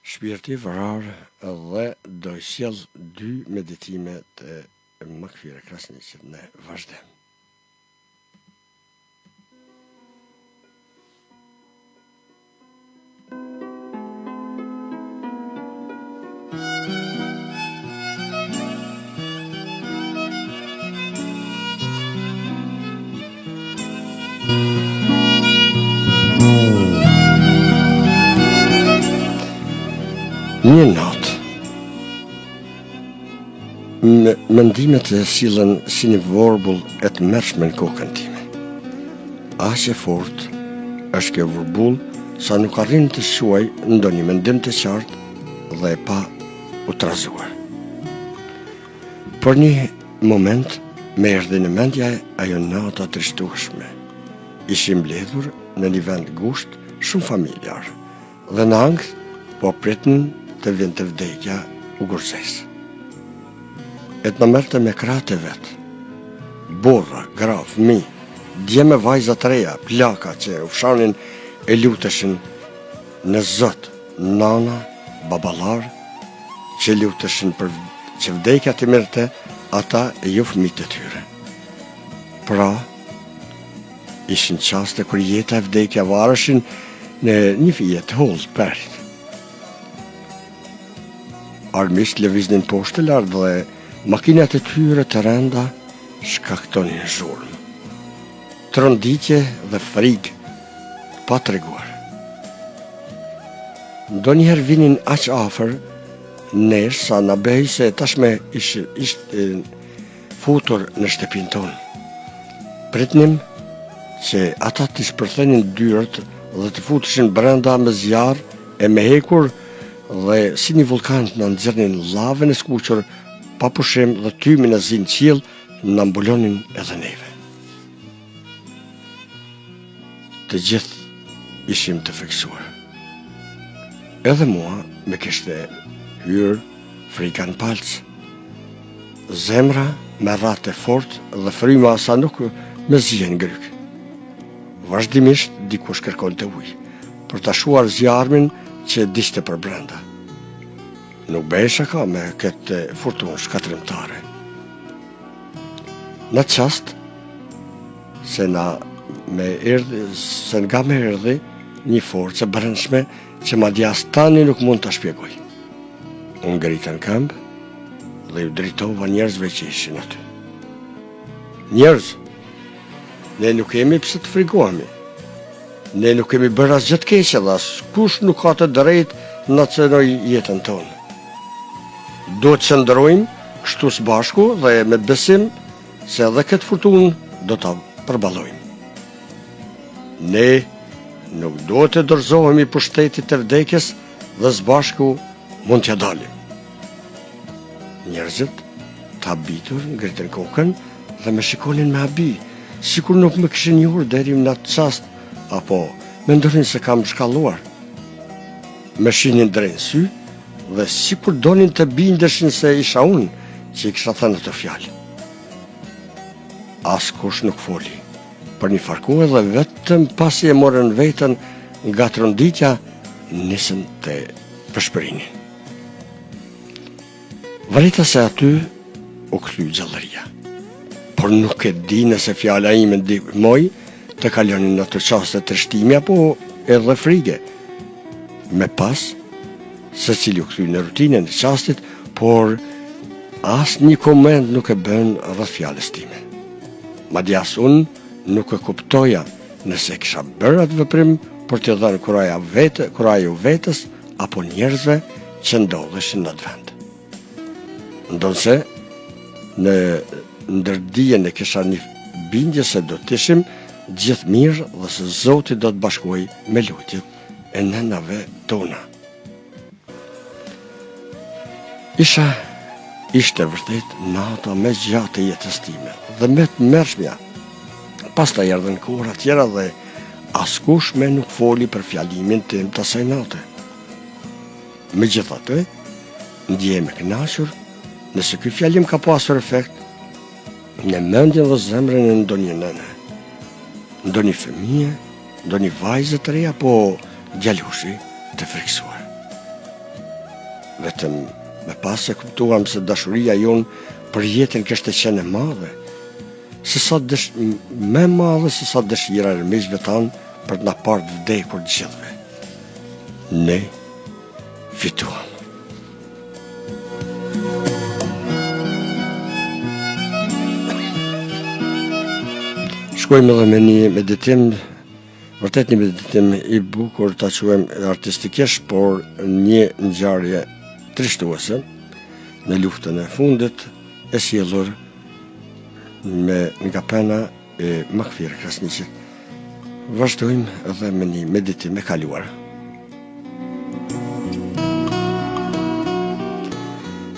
Shpirti i vrarë dhe do i sjell dy meditime të Makfire Krasniqit në vazhdim. Një natë, me, mendimet e sillen si një vorbull e tmerrshme në kokën time. Aq e fortë është kjo vorbull sa nuk arrin të shquaj ndonjë mendim të qartë dhe pa u trazuar. Për një moment më erdhi në mendje ajo nata e trishtueshme. Ishim mbledhur në një vend ngushtë shumë familjar dhe në ankth po pritnin të vinte vdekja ogurzezë. E të na merrte me krahët e vet. Burra, gra, fëmijë, djem e vajza të reja, plaka që ofshanin e luteshin në Zot, nana, baballarë, që luteshin për që vdekja t'i merrte ata e jo fëmijët e tyre. Pra, ishin çaste kur jeta e vdekja vareshin në një fije të hollë të perit. Armiqtë lëviznin poshtë e lart dhe makinat e tyre të rënda shkaktonin zhurmë. Tronditje dhe frikë të patreguar. Ndonjëherë vinin aq afër nesh sa na bëhej se tashmë ishin futur në shtëpinë tonë. Pritnim që ata t'i shpërthenin dyert dhe të futeshin brenda me zjarr e me hekur dhe si një vullkan të na nxirrnin llavën e skuqur pa pushim dhe tymin e zi në qiell na mbulonin edhe neve. Të gjithë ishim të frikësuar. Edhe mua më kishte hyrë frika në palcë. Zemra më rrahte fort dhe fryma sa nuk më zihej në grykë. Vazhdimisht dikush kërkonte ujë, për ta shuar zjarmin që digjte përbrenda. Nuk bëhej shaka me këtë furtunë shkatërrimtare. Në atë çast, se na me erdhi, se nga më erdhi një forcë e brendshme që madje as tani nuk mund ta shpjegoj. U ngrita në këmbë dhe iu drejtova njerëzve që ishin aty. Njerëz, ne nuk kemi pse të frikohemi. Ne nuk kemi bërë asgjë të keqe dhe askush nuk ka të drejtë të na cenojë jetën tonë. Duhet të qëndrojmë kështu së bashku dhe me besim se edhe këtë furtunë do ta përballojmë. Ne nuk duhet të dorëzohemi pushtetit të vdekjes dhe së bashku mund t'ia dalim. Njerëzit, të habitur, ngritën kokën dhe më shikonin me habi, sikur nuk më kishin njohur deri në atë çast, apo mendonin se kam shkalluar. Më shihnin drejt në sy dhe sikur donin të bindeshin se isha unë që i kisha thënë ato fjalë. Askush nuk foli për një farë kohe dhe vetëm pasi e morën veten nga tronditja, nisën të pëshpërinin. Vërejta se aty u kthy gjallëria. Por nuk e di nëse fjala ime ndihmoi të kalonin ato çaste trishtimi apo edhe frige. Më pas, secili u kthy në rutinën e çastit, por asnjë koment nuk e bënë rreth fjalës time. Madje as unë nuk e kuptoja nëse e kisha bërë atë veprim për t'i dhënë kurajo vete, kurajo vetes apo njerëzve që ndodheshin në atë vend. Ndonëse në ndërdijen e kisha një bindje se do të ishim gjithë mirë dhe se Zoti do të bashkohej me lutjet e nënave tona. Isha ishte vërtet nata më e gjatë e jetës time dhe më e tmerrshmja. Pastaj erdhën kohëra tjera dhe askush më nuk foli për fjalimin tim të asaj nate. Megjithatë, ndjehem e kënaqur nëse ky fjalim ka pasur efekt në mendjen dhe zemrën e ndonjë nëne, ndonjë fëmije, ndonjë vajze të re apo djaloshi të frikësuar. Vetëm më pas e kuptuam se dashuria jonë për jetën kishte qenë e madhe, se sa dësh, më e madhe se sa dëshira e armiqve tanë për të na parë të vdekur të gjithëve. Ne fituam. Shkojmë edhe me një meditim, vërtet një meditim i bukur ta quajmë artistikisht, por një ngjarje trishtuese në luftën e fundit e sjellur me nga pena e Makfir Krasniqit. Vazhdojmë edhe me një meditim e kaluar.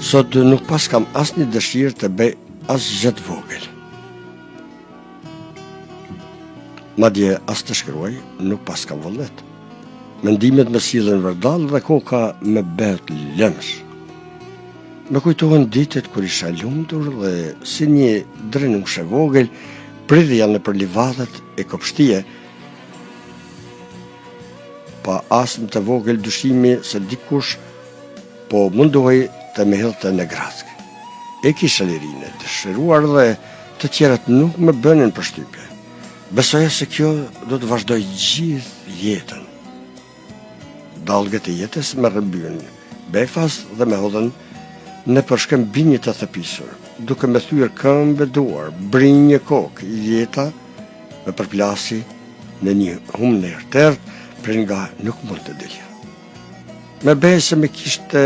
Sot nuk paskam asnjë dëshirë të bëj asgjë të vogël. Madje as të shkruaj, nuk paskam vullnet. Mendimet më sillen vërdallë dhe koka më bëhet lëmsh. Më kujtohen ditët kur isha e lumtur dhe si një drenushë e vogël bridhja nëpër livadhet e kopshtie, pa as më të vogël dyshimi se dikush po mundohej të më hidhte në grackë. E kisha lirinë e dëshiruar dhe të tjerët nuk më bënin përshtypje. Besoja se kjo do të vazhdojë gjithë jetën. Dallgët e jetës më rrëmbyen befas dhe më hodhën nëpër shkëmbinj të thepisur, duke më thyer këmbë e duar, brinjë e kokë, jeta më përplasi në një humnerë të errët, prej nga nuk mund të dilja. Më behej se më kishte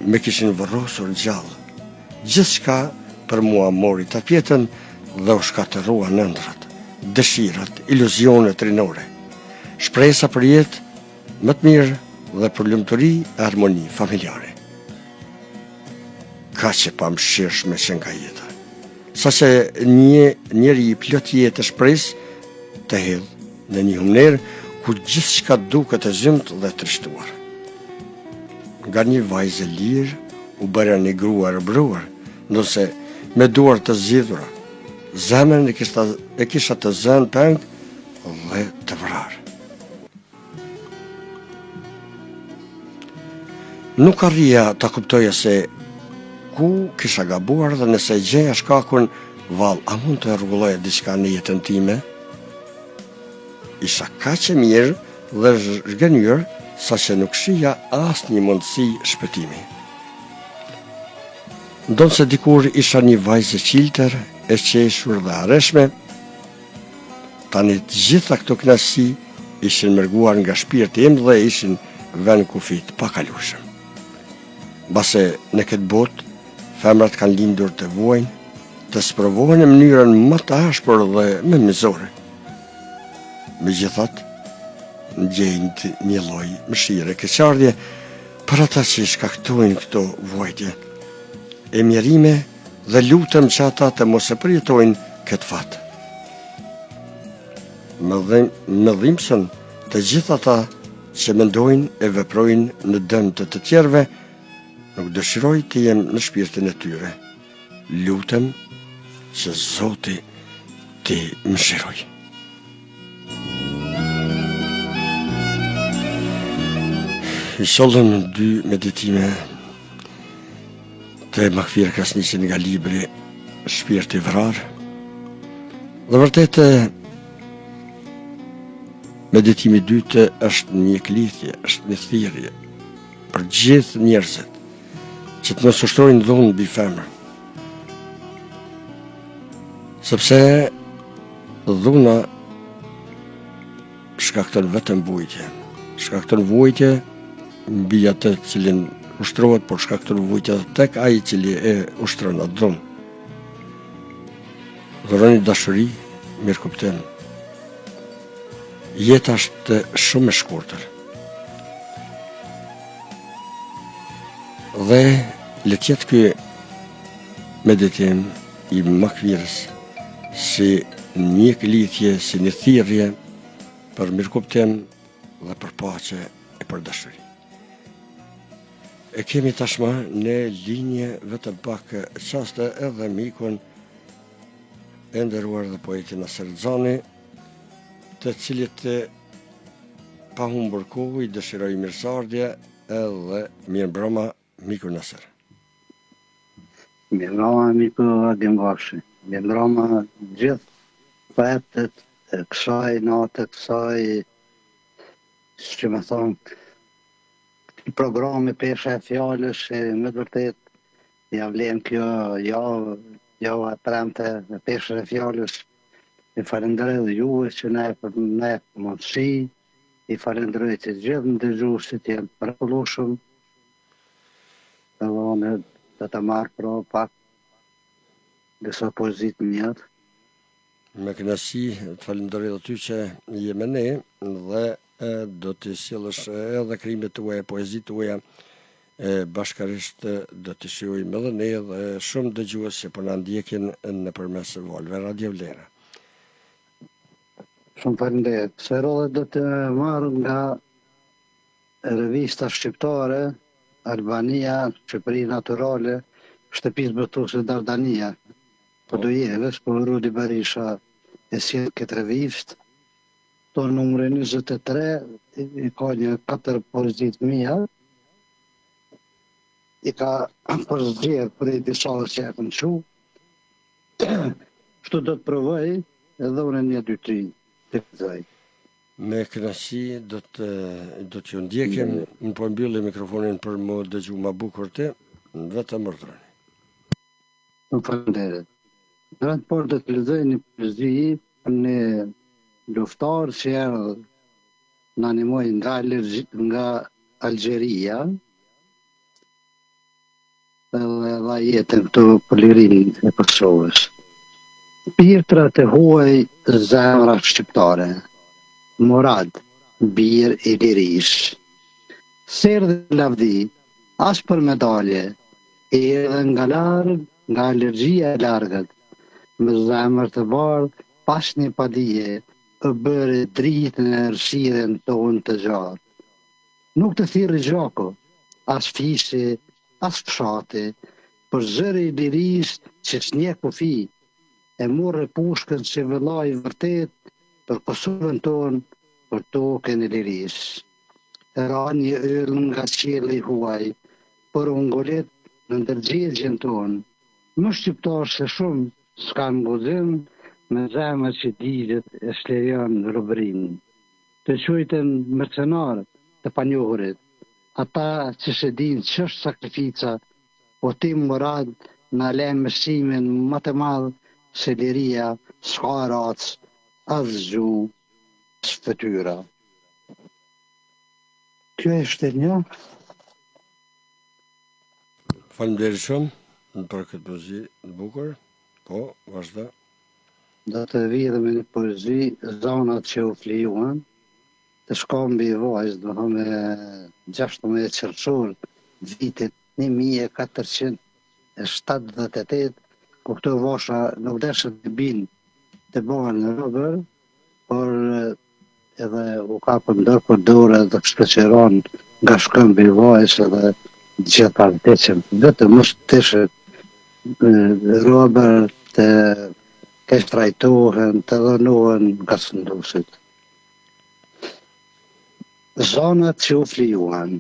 më kishin varrosur gjallë. Gjithçka për mua mori tatëpjetën. Dhe u shkatërruan ëndrrat, dëshirat, iluzionet rinore. Shpresa për jetë më të mirë dhe për lumturi e harmoni familjare. Kaq e pamëshirshme qenka jeta. Saqë një njeri plot jetë e shpresë të hedh në një humnerë ku gjithçka duket e zymtë dhe e trishtuar. Nga një vajzë e lirë u bëra një grua e robëruar, ndonëse me duar të zgjidhura, zemrën e kisha, e kisha të zënë peng dhe të vrarë. Nuk arrija ta kuptoja se ku kisha gabuar dhe nëse e gjeja shkakun, vallë, a mund të rregulloja diçka në jetën time? Isha kaq e mjerë dhe zhgënjyer saqë nuk shihja asnjë mundësi shpëtimi. Ndonëse dikur isha një vajzë e çiltër, e qeshur dhe hareshme, Tani të gjitha këto kënaqësi ishin mërguar nga shpirti im dhe ishin vënë kufi të pakalueshëm. Mbase në këtë botë, femrat kanë lindur të vuajnë, të sprovohen në mënyrën më të ashpër dhe më mizore. Megjithatë, ndjej një lloj mëshire keqardhje për ata që i shkaktojnë këto vuajtje e mjerime dhe lutem që ata të mos e përjetojnë këtë fat. Më, dhim, më dhimbsen të gjithë ata që mendojnë e veprojnë në dëm të të tjerëve, nuk dëshiroj të jem në shpirtin e tyre. Lutem që Zoti t'i mëshirojë. I sollëm dy meditime Të Makfire Krasniqit nga libri Shpirt i vrarë. Dhe vërtet meditimi i dytë është një klithje, është një thirrje për gjithë njerëzit që të mos ushtrojnë dhunë mbi femrën. Sepse dhuna shkakton vetëm vuajtje. Shkakton vuajtje mbi atë të cilin ushtrohet, por shkakton vuajtje edhe tek ai i cili e ushtron atë dhunë. Dhuroni dashuri, mirëkuptim. Jeta është shumë e shkurtër. Dhe le të jetë ky meditim i Makfirës si një klithje, si një thirrje për mirëkuptim dhe për paqe e për dashuri. E kemi tashmë në linjë vetëm pak çaste edhe mikun e nderuar dhe poetin Naser Xani, të cilit pa humbur kohë i dëshiroj mirëseardhje edhe mirëmbrëma Miku Naser. Mirëmbrëma miku Agim Vokshi. Mirëmbrëma gjithë poetët e kësaj nate, kësaj, si me thonë, këtij programi Pesha e Fjalës, e me të vërtetë ia vlen kjo javë, java e premte e Peshës e Fjalës. I falenderoj edhe juve që na jep na jep mundësi, i falenderoj të gjithë ndëgjuesit janë të mrekullueshëm. Edhe unë do të marr pra pak disa poezi të miat. Me kënaqësi, të falenderoj edhe ty që je me ne dhe do t'i sjellësh edhe krijimet tuaja, poezitë tuaja e bashkërisht do t'i shijojmë edhe ne dhe shumë dëgjues që po na ndjekin nëpërmes valëve Radio Vlera. Shumë faleminderit. Kësaj radhe do të marr nga Revista shqiptare Albania, Shqipëri Natyrale, Shtëpisë Botuese Dardania, Podujevës, po Rudi Berisha e sjell këtë revistë. Këto numri 23 i ka një katër poezi të mia. I ka përzgjedh prej disa që e kam çu. Kështu do të provoj edhe unë një dy tri të lexoj. Me kënaqësi do të do t'ju ndjekim. Unë po mbylli mikrofonin për m'u dëgju ma bukur ti, vetëm urdhëroni. Shumë faleminderit. Në rend të parë do të lexoj një poezi për një luftëtar që erdhi na ndihmoi nga nga Algjeria edhe dha jetën këtu për lirinë e Kosovës. Shpirtrat e huaj zemra shqiptare. Murad, bir i lirisë. S'erdhe për lavdi, as për medalje, erdhe nga larg, nga alergjia e largët. Me zemër të bardhë, pa asnjë padije, e bëre dritë në errësirën tonë të gjatë. Nuk të thirri gjaku, as fisi, as fshati, por zëri i lirisë që s'njeh kufi, e morre pushkën si vëlla i vërtetë për Kosovën tonë, për tokën e lirisë. Ra një yll nga qielli i huaj, por u ngulit në ndërgjegjen tonë. Më shqiptar se shumë s'kanë guxim me zemër që digjet e çliron robërinë. Të quajtën mercenar të panjohurit, ata që s'e dinë ç'është sakrifica, po ti Murad na le mësimin më të madh se liria s'ka racë, as gjuhë, as fytyra. Kjo ishte një. Faleminderit shumë për këtë poezi të bukur. Po, vazhdo. Do të vij edhe me një poezi Zanat që u flijuan, te Shkambi i Vajës, domethënë me 16 qershor vitit 1478, ku këto vasha nuk deshën të binë të bëhen robër, por edhe u kapën dorë për dore dhe kështu që ranë nga shkëmbi i Vajës edhe gjitha vdeqën, vetëm mos të ishin robër të keqtrajtohen, të dhunohen nga sunduesit. Zanat që u flijuan.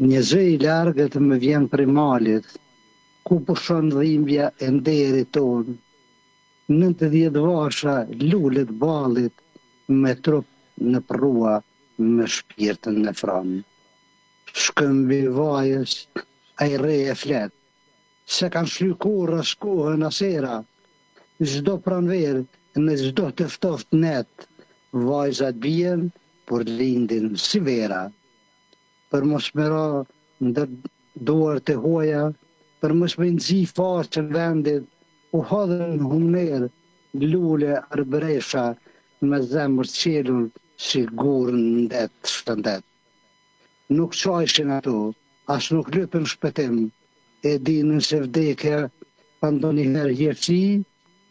Një zë i largët më vjen prej malit, ku pushon dhimbja e nderit tonë, 90 vasha lule t'ballit me trup në prrua me shpirt në fron. Shkëmbi i Vajës ai rri e flet s'e kanë shly kurrë as kohën as era çdo pranverë në çdo të ftoftë net vajzat bien por lindin si vera për mos me ra ndër duart e huaja, për mos me nxi faqen vendit, u hodhën në humnerë lule arbëresha me zemër çelur si gurë n'det shëndet. Nuk qajshin ato, as nuk lypën shpëtim, e dinin se vdekja ka ndonjëherë hirësi,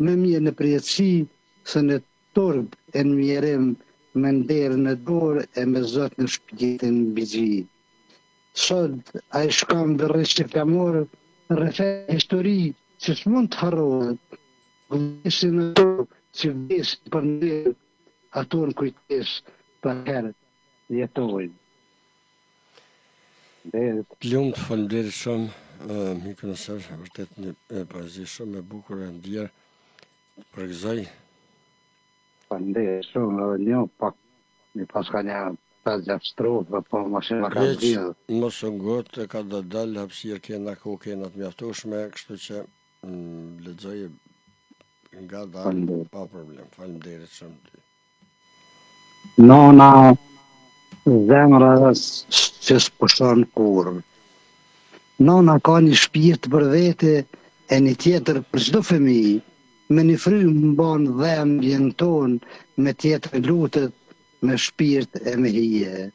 më mirë në përjetësi se në Turp e në mjerim me nder në dorë e me Zot në shpirtin mbi gji. Sot ai shkëmb rri si flamur rrëfen histori që s'mund të harrohet. Vdesin ato që vdesin për nder, ato në kujtesë përherë jetojnë. Faleminderit. Të lumtë, faleminderit shumë, miku Naser, vërtet një poezi shumë e bukur e ndjerë. Të përgëzoj. Faleminderit shumë edhe një pak mi pas ka një 5-6 strofe, po më shumë ma ka zgjidhë. Mos u ngut, e ka do dal, hapësirë kena, kohë kena të mjaftueshme, kështu që mm, lexoje ngadalë, pa problem. Faleminderit shumë ty. Nona zemra që s'pushon kurrë. Nona ka një shpirt për vete e një tjetër për çdo fëmijë. Me një frymë mban dhembjen tonë, me tjetrën lutet me shpirt e me hije.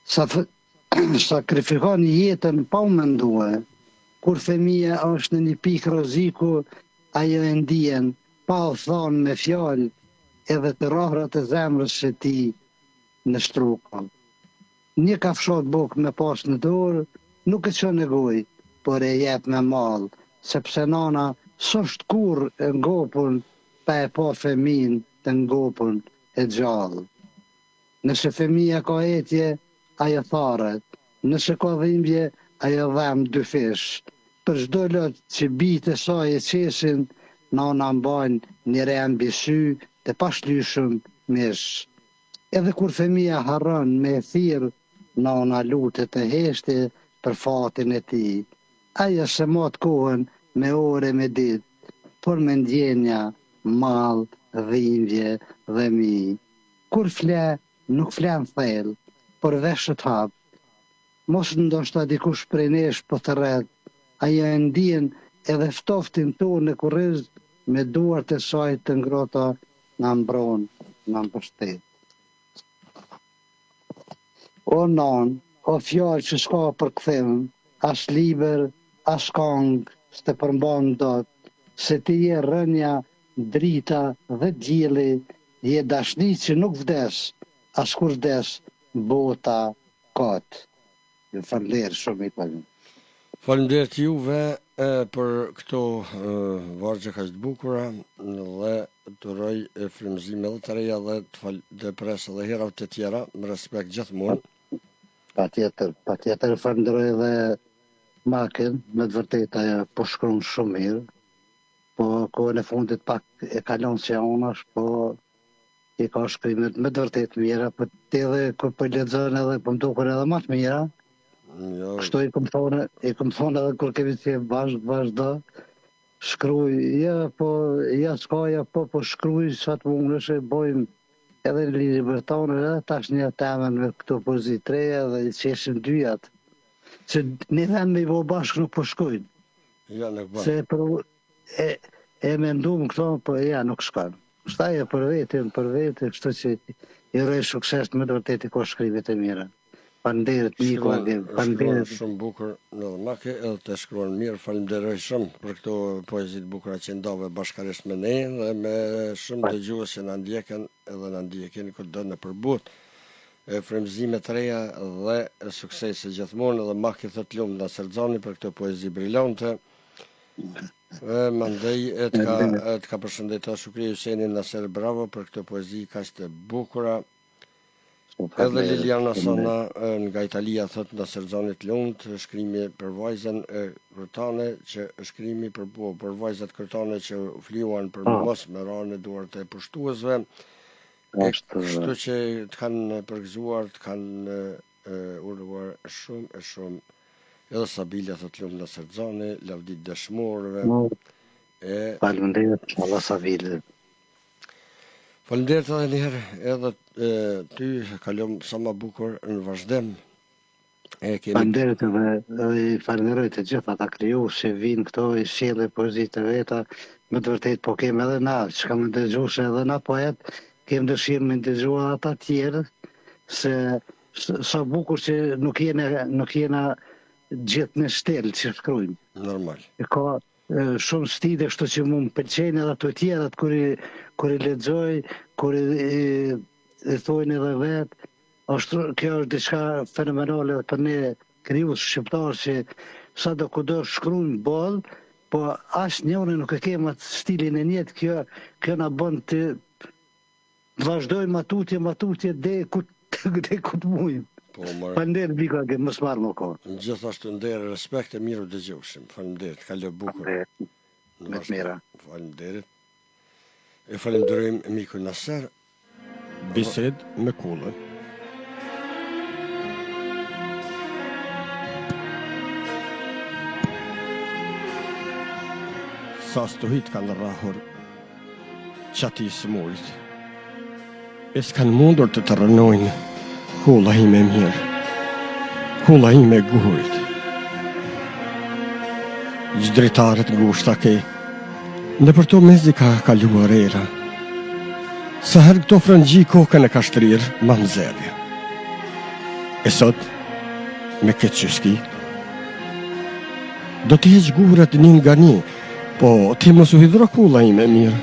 Sa sakrifikon jetën pa u mendue. Kur fëmija është në një pikë rreziku, ajo e ndien pa u thanë me fjalë edhe të rrahurat e zemrës së tij në struko. Një kafshatë bukë me pas në dorë, nuk e çon në gojë, por e jep me mall, sepse nana s'osht kurrë e ngopun pa e pa fëmin të ngopun e gjallë. Nëse fëmija ka etje, ajo tharet, nëse ka dhimbje, ajo dhemb dyfish. Për çdo lot që bijtë e saj e qesin, nana mban një re mbi sy të pashlyshëm mish. Edhe kur fëmija harron me e thirrë, nana lutet në heshtje për fatin e tij. Ajo s'e mat kohën me orë e me ditë, por me ndjenja, mall, dhimbje dhe mi. Kur fle, nuk flen thellë, por veshët hap. Mos ndoshta dikush prej nesh po thërret, ajo e ndien edhe ftoftin tonë në kurriz. me duart e saj të ngrohta na mbron, na mbështet. O nanë, o fjalë që s'ka përkthim, as libër, as kangë s'të përmban dot, se ti je rrënja, drita dhe dielli, je dashni që nuk vdes, as kur vdes bota kot. Ju falënderit shumë i falem. Faleminderit juve për këto vargje kaq të bukura dhe të uroj frymëzime edhe të reja dhe të fal të pres edhe herave të tjera me respekt gjithmonë. Patjetër, patjetër e falënderoj edhe Maken, me të vërtetë ajo po shkruan shumë mirë. Po kohën e fundit pak e ka lënë si anash, po i ka shkrimet me të vërtetë të mira, po ti edhe kur po i lexon edhe po më duken edhe më të mira. Jo. Kështu i kom thonë, i kom thonë edhe kur kemi qenë bashkë, vazhdo. Shkruaj, ja po, ja s'ka, ja po, po shkruaj sa të mundesh e bojmë edhe në libër tonë edhe tash një temën me këto poezi të reja dhe i qeshim dyjat. Se një vend me i bo bashkë nuk po shkojnë. Ja, nuk bën. Se për, e, e mendum këto, po ja, nuk shkon. Kështu ajo për vete, për vete, kështu që i uroj sukses me të vërtetë i ka shkrimet e mira. Faleminderit miku Agim, faleminderit. Shumë bukur në Make edhe të shkruan mirë, falenderoj shumë për këto poezi të bukura që ndave bashkarisht me ne dhe me shumë dëgjues që na ndjekën edhe na ndjekin kudo nëpër botë. E frymëzime të reja dhe suksese gjithmonë edhe Maki thotë lumtë Naser Xani për këto poezi brilante. E mandej e të ka e të ka përshëndetur Shukri Hyseni Naser bravo për këto poezi kaq të bukura. Edhe Liliana Sana nga Italia thot Naser Xani të lumt shkrimi për vajzën e krutane që shkrimi për po, për vajzat krutane që u flijuan për po. mos me ra në duart e pushtuesve. E kështu që të kanë përgëzuar, të kanë uruar shumë e shumë. Edhe Sabila thot lumt Naser Xani, lavdi dëshmorëve. E Faleminderit Allah Sabile. Faleminderit edhe një herë edhe e, ty, kaloftë sa ma bukur në vazhdim. E kemi Faleminderit edhe edhe i falenderoj të gjithë ata krijues që vijnë këto i sjellin poezitë e veta. Me të vërtetë po kemi edhe na, çka me dëgju se edhe na poet kemi dëshirë me dëgju edhe ata tjerë se sa bukur që nuk jena nuk jena gjithë në stil që shkruajmë. Normal. E ka shumë stile, kështu që mu më pëlqejnë edhe ato tjerat kur i kur i lexoj, kur i, i, i thojnë edhe vet, është kjo është diçka fenomenale edhe për ne krijues shqiptar që sado kudo shkruajmë boll, po asnjëri nuk e kemë atë stilin e njëjtë, kjo kjo na bën të Vazhdojmë ma tutje, ma tutje, deri ku deri ku të mujmë. Po, more. Faleminderit Biko Agim, mos marr më kohë. Gjithashtu nder, respekt e mirë u dëgjofshim. Faleminderit, kalo bukur. Faleminderit. Me të mira. Faleminderit. E falenderojmë mikun Naser. Bisedë me kullën. Sa stuhi t'kanë rrahur çatisë së murit. E s'kanë mundur të të rrënojnë kulla ime e mirë, kulla ime e gurit. Ç'dritare të ngushta ke, nëpër to mezi ka kaluar era. Sa herë këto frëngji kokën e ka shtrirë mamzerja. E sot, me këtë që s'ki, do t'i heq gurët një nga një, Po, ti mos u hidhro kulla ime e mirë.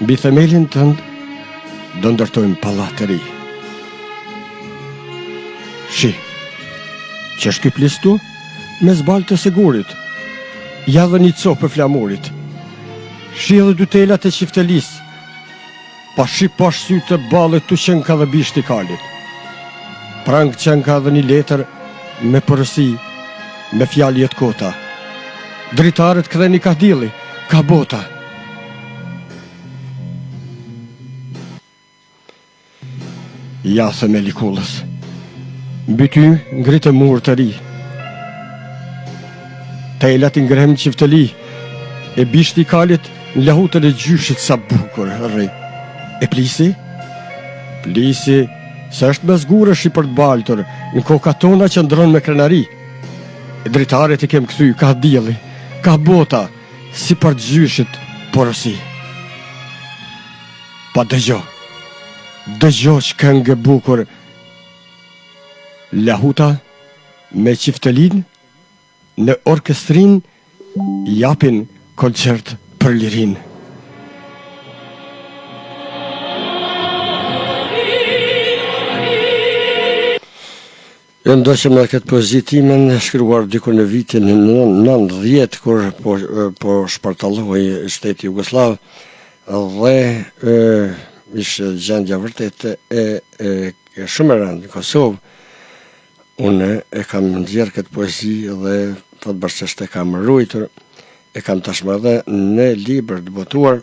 Mbi themelin tënd do ndërtojmë pallat të ri. Shih, ç'është ky plis këtu? Mes baltës së gurit. Ja dhe një copë e flamurit. Shih edhe dy telat e çiftelisë. Pa shi pash sytë e ballit tu qenka dhe bishti i kalit. Prang qenka dhe një letër me porosi, me fjalë jo t'kota. Dritaret ktheni kah dielli, kah bota. Ja themeli i kullës. Mbi ty ngritëm mur të ri. Telat i ngremë çifteli, e bishti i kalit në lahutën e gjyshit sa bukur rri. E plisi? Plisi s'është mes gurësh i përbaltur, në kokat tona qëndron me krenari. E dritaret i kem kthy, kah dielli, kah bota, si para gjyshit. porosi. Pa dëgjo, dëgjo ç'këngë e bukur, Lahuta me çiftelinë në orkestrinë japin koncert për lirinë. E ndoqëm edhe këtë poezi timen e shkruar diku në vitin 90 kur po, po shpartallohej shteti jugosllav dhe e, ishte gjendja vërtet e, e, e shumë e rëndë në Kosovë. Unë e kam nxjerrë këtë poezi dhe fatbardhësisht e kam ruajtur, e kam tashmë edhe në libër të botuar,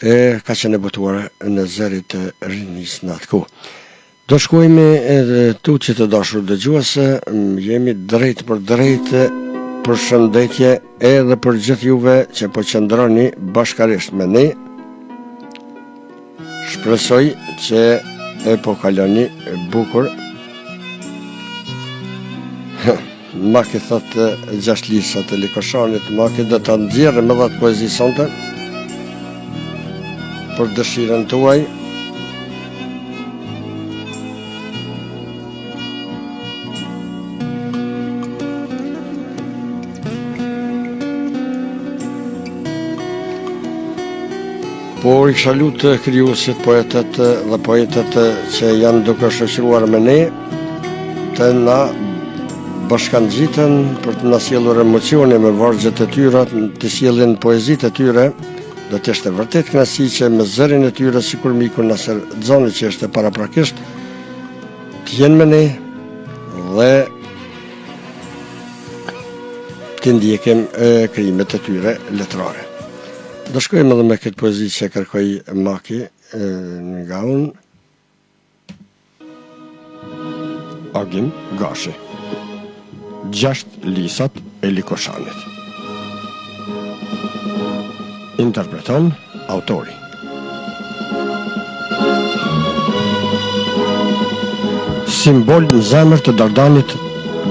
e ka qenë e botuar në Zëri të Rinisë në atë kohë. Do shkojmë edhe tutje të dashur dëgjues, jemi drejtpërdrejt përshëndetje edhe për gjithë juve që po qëndroni bashkarisht me ne. Shpresoj që e po kaloni bukur. Maki thotë gjashtë lisat e Likoshanit, Maki do ta nxjerrim edhe atë poezi sonte për dëshirën tuaj. Por i kisha lutë krijuesit, poetët dhe poetet që janë duke shoqëruar me ne, të na bashkangjiten për të na sjellur emocione me vargjet e tyre, të sjellin poezitë e tyre, do të ishte vërtet kënaqësi që me zërin e tyre sikur miku Naser Xhoni që ishte paraprakisht të jenë me ne dhe të ndjekim krijimet e tyre letrare. Do shkojmë edhe me këtë poezi që kërkoi Maki nga unë. Agim Gashi. Gjashtë lisat e Likoshanit. Interpreton autori. Simbol në zemër të Dardanit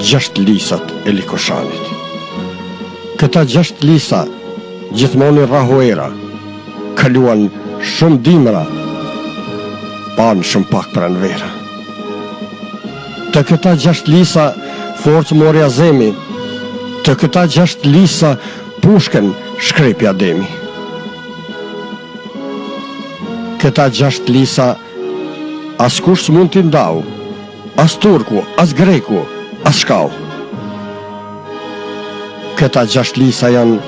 gjashtë lisat e Likoshanit. Këta gjashtë lisa gjithmonë i rrahu era, kaluan shumë dimra, panë shumë pak pranvera. Te këta gjashtë lisa forcë mori Azemi, te këta gjashtë lisa pushkën shkrepi Ademi. Këta gjashtë lisa askush s'mund t'i ndau, as turku, as greku, as shkau. Këta gjashtë lisa janë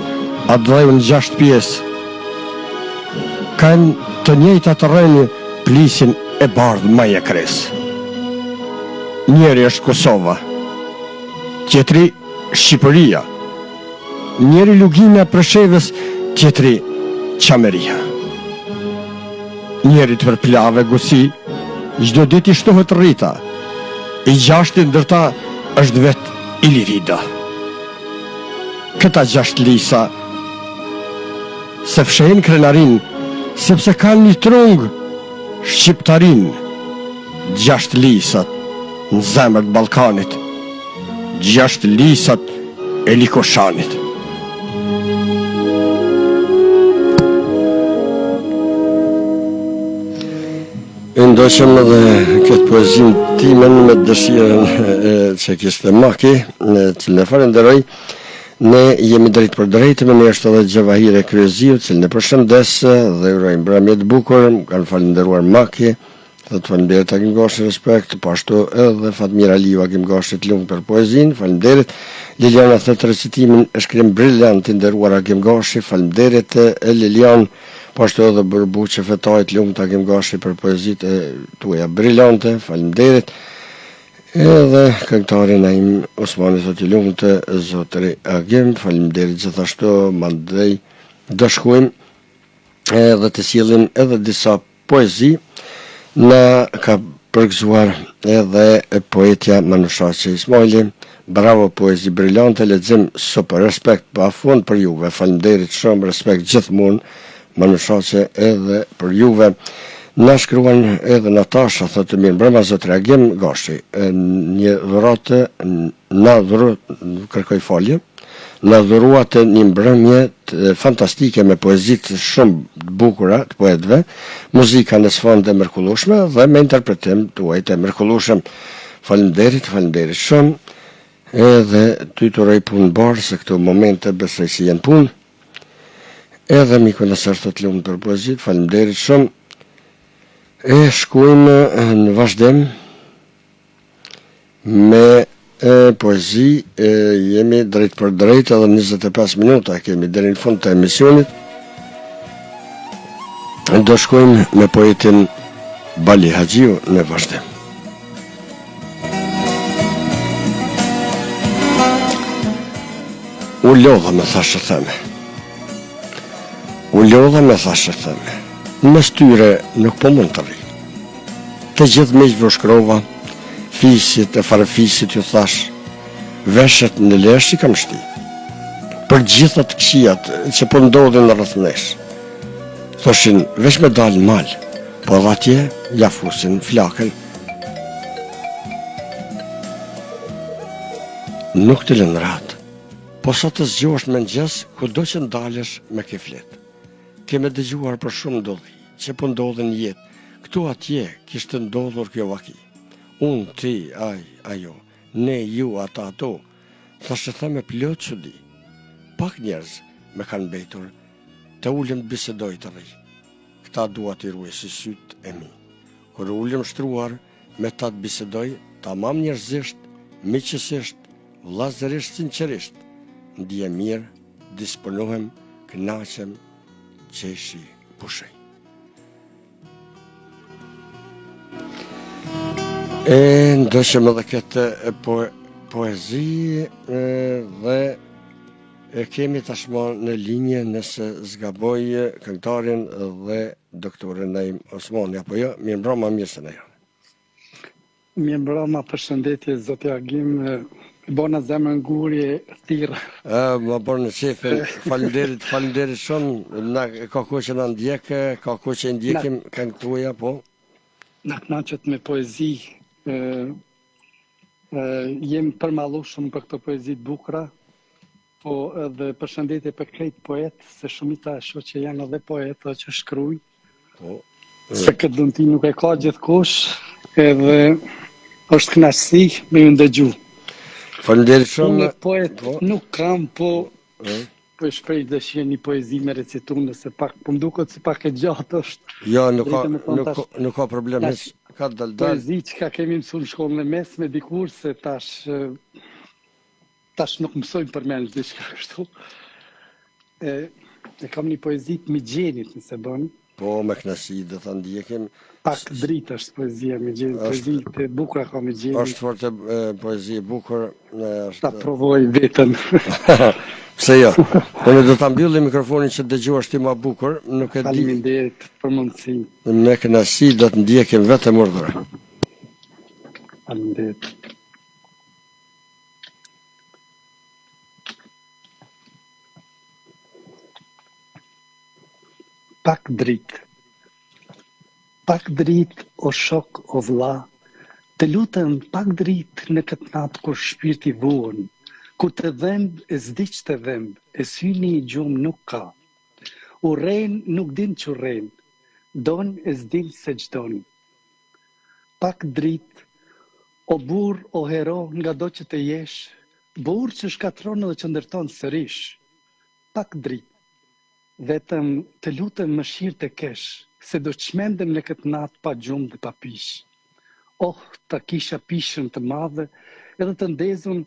atdheu në gjashtë pjesë. Kanë të njëjtat rrënjë plisin e bardhë majë kresë. Njëri është Kosova, tjetri Shqipëria. Njëri Lugina e Preshevës, tjetri Çamëria. Njërit për plavë e guci, çdo ditë i shtohet rrita. I gjashti ndër ta është vetë Ilirida. Këta gjashtë lisa s'e fshehin krenarinë, sepse kanë një trung shqiptarinë. Gjashtë lisat në zemër të Ballkanit, gjashtë lisat e Likoshanit. E ndoqëm edhe këtë poezinë timen me dëshirën që kishte Maki, të cilin e falenderoj. Ne jemi drejtpërdrejt, me ne është edhe Xhevahire Kryeziu, të cilën e përshëndes dhe uroj mbrëmje të bukur, më kanë falënderuar Maki, Thotë faleminderit Agim Gashi, respekt, po ashtu edhe Fatmir Aliu Agim Gashi të lumtë për poezinë, faleminderit. Liliana thotë recitimin e shkrim brilant i nderuar Agim Gashi, faleminderit e Lilian, po ashtu edhe Burbuqe Fetaj të lumtë Agim Gashi për poezitë e tuaja brilante, faleminderit. Edhe këngëtari Naim Osmani thotë të lumtë zotëri Agim, faleminderit gjithashtu, mandej do shkojmë edhe të sjellim edhe disa Poezi na ka përgëzuar edhe poetja Manushaqe Ismajli, bravo poezi brilante lexim super respekt pa fund për juve faleminderit shumë respekt gjithmonë Manushaqe edhe për juve na shkruan edhe Natasha thotë mirëmbrëma zotëri Agim Gashi një dhuratë na dhuru kërkoj falje na dhuruat një mbrëmje. fantastike me poezitë shumë të bukura të poetëve, muzika në sfond e mrekullueshme dhe me interpretim tuaj të mrekullueshëm. Faleminderit, faleminderit shumë. Edhe ty të uroj punë mbarë se këto momente besoj se je n'punë. Edhe miku Naser thotë të lumtë për poezitë, faleminderit shumë. E shkojmë në vazhdim me e, poezi, e, jemi drejtpërdrejt edhe 25 minuta kemi deri në fund të emisionit. Do shkojmë me poetin Bali Haxhiu në vazhdim. U lodha me thashetheme. U lodha me thashetheme. Në mes tyre nuk po mund të rri. Të gjithë miqve u shkrova, fisit e farefisit ju thashë, veshët në lesh i kam shti. Për gjitha të këqijat që po ndodhin rreth nesh. Thoshin, veç me dalë në mal, po edhe atje ja fusin flakën. Nuk të lënë rahat. Po sa të zgjohesh në mëngjes, kudo që ndalesh me ke flet. Kemi dëgjuar për shumë ndodhi, që po ndodhin në jetë. Këtu atje kishte ndodhur kjo vaki. Unë, ti, ai, ajo, ne, ju, ata, ato. Thashetheme plot çudi. Pak njerëz më kanë mbetur, të ulem të bisedoj të rri. Këta dua t'i ruaj si sytë e mi. Kur ulem shtruar, me ta të bisedoj, tamam njerëzisht, miqësisht, vëllazërisht, sinqerisht, ndihem mirë, disponohem, kënaqem, qeshi, pushoj. E ndoqëm edhe këtë po, poezi e, dhe e kemi tashmë në linjë nëse s'gaboj këngëtarin dhe doktorin Naim Osmani, apo jo, mirëmbrëma, mirë se na erdhe. Mirëmbrëma, përshëndetje, zoti Agim, bona zemrën gur e thirra. E, ma bone qefin, faleminderit, faleminderit shumë, na, ka kohë që na ndjek, ka kohë që i ndjekim këngët tuaja, po? Na kënaqët me poezi, e, e, jem përmallu shumë për këto poezi të bukura, Po edhe përshëndetje për krejt poet, se shumica e shoh që janë edhe poet dhe që shkrujnë. Po. Se këtë dhunti nuk e ka gjithkush, edhe është kënaqësi me ju ndëgju. Faleminderit shumë. Unë poet po. nuk kam, po po e shpreh dëshirën një poezi me recitu nëse pak, po më duket si pak e gjatë është. Jo, nuk ka, nuk, tash, nuk ka problem, hiç, ka dal dal. Poezi që ka kemi mësu në shkollën e mesme dikur, se tash Tash nuk mësojmë përmendsh diçka kështu. E, e kam një poezi të Migjenit, nëse bën. Po, me kënaqësi do ta ndjekim. Pak dritë është poezia e Migjenit, poezi të bukura ka Migjeni. Është fort e, poezi e bukur, është Ta provoj veten. Pse jo? Unë do ta mbylli mikrofonin që të dëgjohesh ti më bukur, nuk e di. Faleminderit për mundësinë. Me kënaqësi do të ndjekim vetëm urdhëro. Faleminderit. Pak dritë. Pak dritë o shok o vlla, të lutem pak dritë në këtë natë kur shpirti vuan, kur të dhemb e s'di ç'të dhemb e syni gjumë nuk ka. Urren nuk din ç'urren, don e s'din se ç'don. Pak dritë O burrë, o hero, ngado që të jesh, burrë që shkatërron dhe që ndërton sërish. Pak dritë. Vetëm, të lutem mëshirë të kesh, se do çmendem në këtë natë pa gjumë dhe pa pishë. Oh, ta kisha pishën të madhe, edhe të ndezun,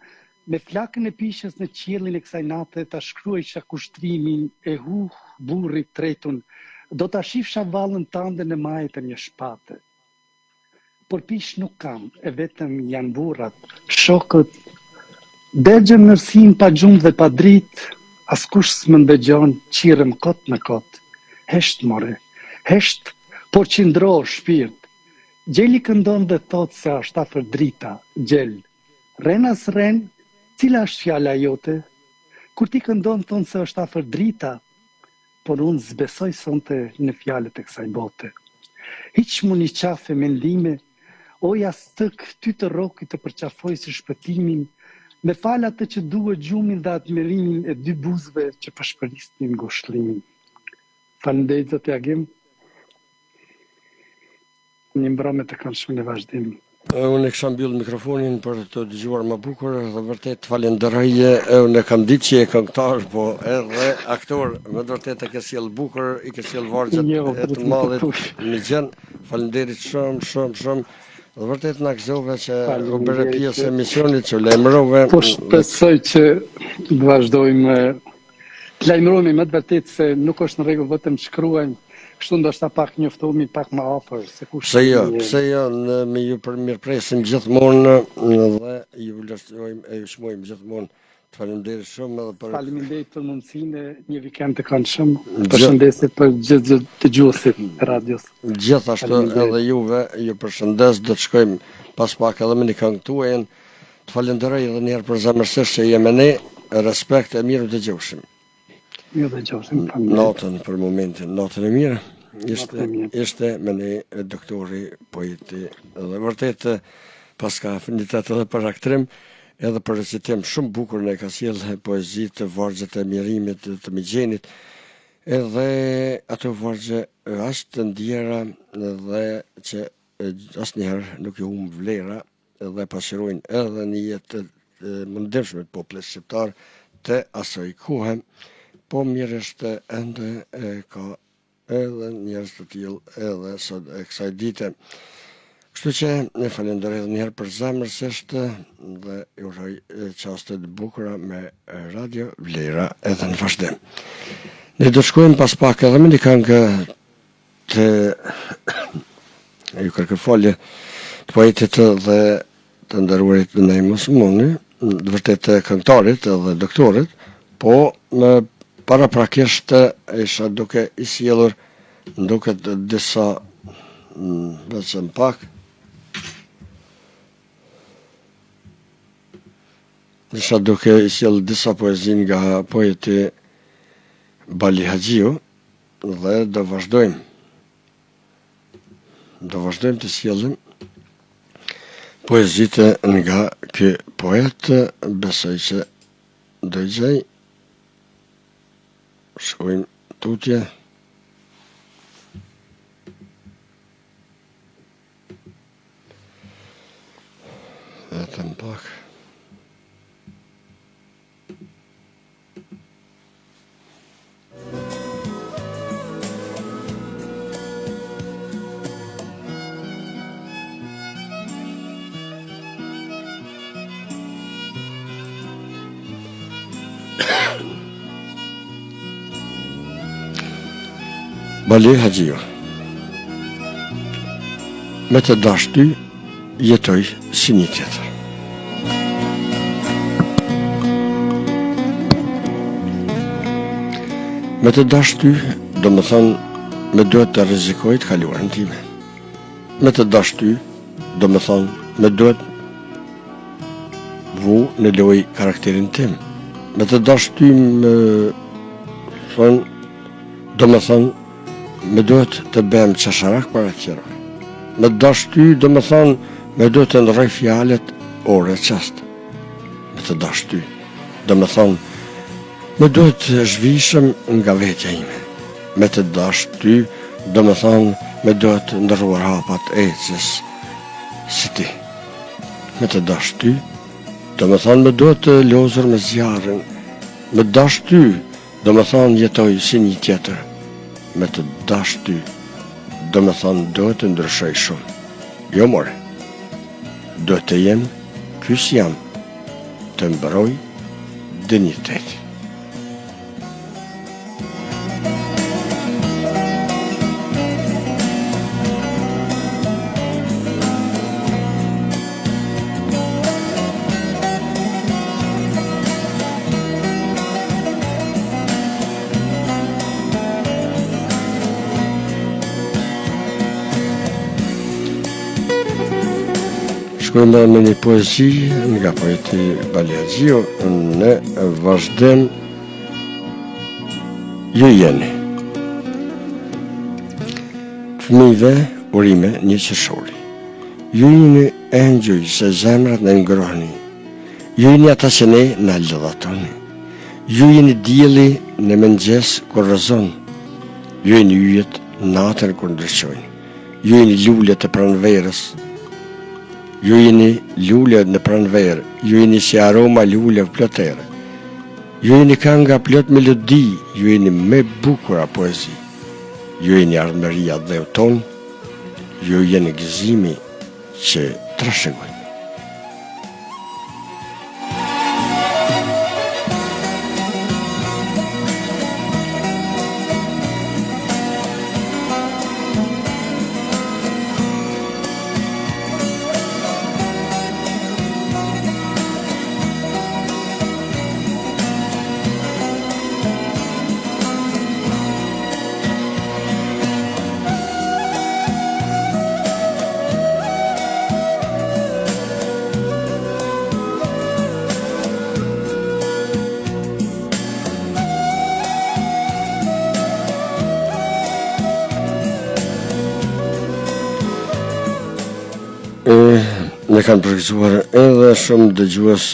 me flakën e pishës në qiellin e kësaj nate ta shkruajsha kushtrimin e huh burrit tretun, do ta shifsha vallën tande në maje të një shpate. Por pishë nuk kam, e vetëm janë burrat, shokët, dergjem n'errësinë pa gjumë dhe pa dritë, askush s'më ndëgjon, çirrem kot më kot. Hesht more, hesht, por qëndro o shpirt. Gjeli këndon dhe thotë se asht afër drita, gjel. Rren a s'rren, cila është fjala jote? Kur ti këndon thonë se është afër drita, Por unë s'besoj sonte në fjalët e kësaj bote. Hiq mu një qafe mendime, o jastëk ty të rroki të përqafoj si shpëtimin, Me fal atë që dua gjumin dhe admirimin e dy buzëve që pëshpërisnin ngushëllimin. Faleminderit zoti Agim. Një mbrëmje të këndshme në vazhdim. Unë e kisha mbyll mikrofonin për të dëgjuar më bukur dhe vërtet të falenderoj. Unë e kam ditë që je këngëtar, po edhe aktor, me të vërtetë e ke sjell bukur, i ke sjell vargjet jo, e të madhit Migjen. Faleminderit shumë, shumë, shumë. Dhe vërtet na gëzove që u bëre pjesë e emisionit që u lajmërove. Po shpresoj që të vazhdojmë të lajmërohemi me të vërtetë se nuk është në rregull vetëm të shkruajmë, kështu ndoshta pak njoftohemi pak më afër se kush. Pse jo, pse jo, ne me ju për mirëpresim gjithmonë dhe ju vlerësojmë e ju çmojmë gjithmonë. Të faleminderit shumë edhe për Faleminderit për mundësinë e një vikend të këndshëm. Përshëndetje për gjithë dëgjuesit e radios. Gjithashtu edhe juve ju përshëndes, do të shkojmë pas pak edhe me një këngë tuajën. Të falenderoj edhe një herë përzemërsisht që je me ne. Respekt e mirë u dëgjofshim. Mirë u dëgjofshim. Natën për momentin, natën e mirë. Ishte, ishte me ne doktori, poeti dhe vërtet paska afinitet edhe për aktrim, edhe për recitim shumë bukur na ka sjellë poezitë, vargjet e mjerimit të Migjenit, edhe ato vargje aq të ndjera dhe që asnjëherë nuk i humb vlera dhe pasqyrojnë edhe një jetë të mundimshme të popullit shqiptar të asaj kohe, po mjerisht ende e ka edhe njerëz të tillë edhe sot e kësaj dite. Kështu që e falenderoj edhe një herë përzemërsisht dhe i uroj çaste të bukura me Radio Vlera edhe në vazhdim. Ne do të shkojmë pas pak edhe me një këngë të ju kërkoj falje të poetit dhe të nderuarit Naim Osmani, të vërtet të këngëtarit dhe doktorit, po më paraprakisht isha duke i sjellur më duket disa vetëm pak isha duke i sjellë disa poezi nga poeti Bali Haxhiu Dhe do vazhdojmë. Do vazhdojmë të sjellim poezitë nga ky poet, besoj që do i gjej. Shkojmë tutje. Vetëm pak. Bali Haxhiu Me të dasht ty jetoj si një tjetër. Me të dasht ty, domethënë, më duhet të rrezikoj të kaluarën time. Me të dasht ty, domethënë, më duhet vu në lojë karakterin tim. Me të dasht ty, më thonë, domethënë, Më duhet të bëhem qesharak para tjerëve. Me të dasht ty, domethënë, më duhet të ndërroj fjalët orë e çast. Me të dasht ty, domethënë, më duhet të zhvishem nga vetja ime. Me të dasht ty, domethënë, më duhet të ndërruar hapat e ecjes si ti. Me të dasht ty, domethënë, më duhet të lozur me zjarrin. Me të dasht ty, Domethënë jetoj si një tjetër, me të dasht ty, domethënë duhet të ndryshoj shumë. Jo more, duhet të jem ky si jam, të mbroj dinjitetin. Shkojmë me një poezi nga poeti Bali Haxhiu në vazhdim ju jeni. Fëmijëve urime një qershori. Ju jeni engjëj se zemrat na ngrohni. Ju jeni ata që ne na ledhatoni. Ju jeni dielli në mëngjes kur rrëzon. Ju jeni yjet natën kur ndriçojnë. Ju jeni lulet e pranverës. Ju jeni lule në pranverë, ju jeni si aroma lule plot erë. Ju jeni kënga plot melodi, ju jeni më e bukura poezi. Ju jeni ardhmëria e atdheut tonë, ju jeni gëzimi që trashëgojmë. Na kanë përgëzuar edhe shumë dëgjues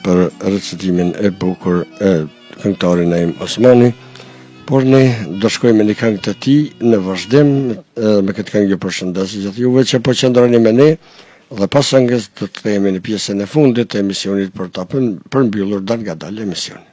për recitimin e bukur e këngëtarit Naim Osmani, por ne do shkojmë me një këngë të tij në vazhdim, edhe me këtë këngë ju përshëndes gjithë juve që po qëndroni me ne dhe pas këngës do të kthehemi në pjesën e fundit të emisionit për ta përmbyllur dalngadalë emisionin.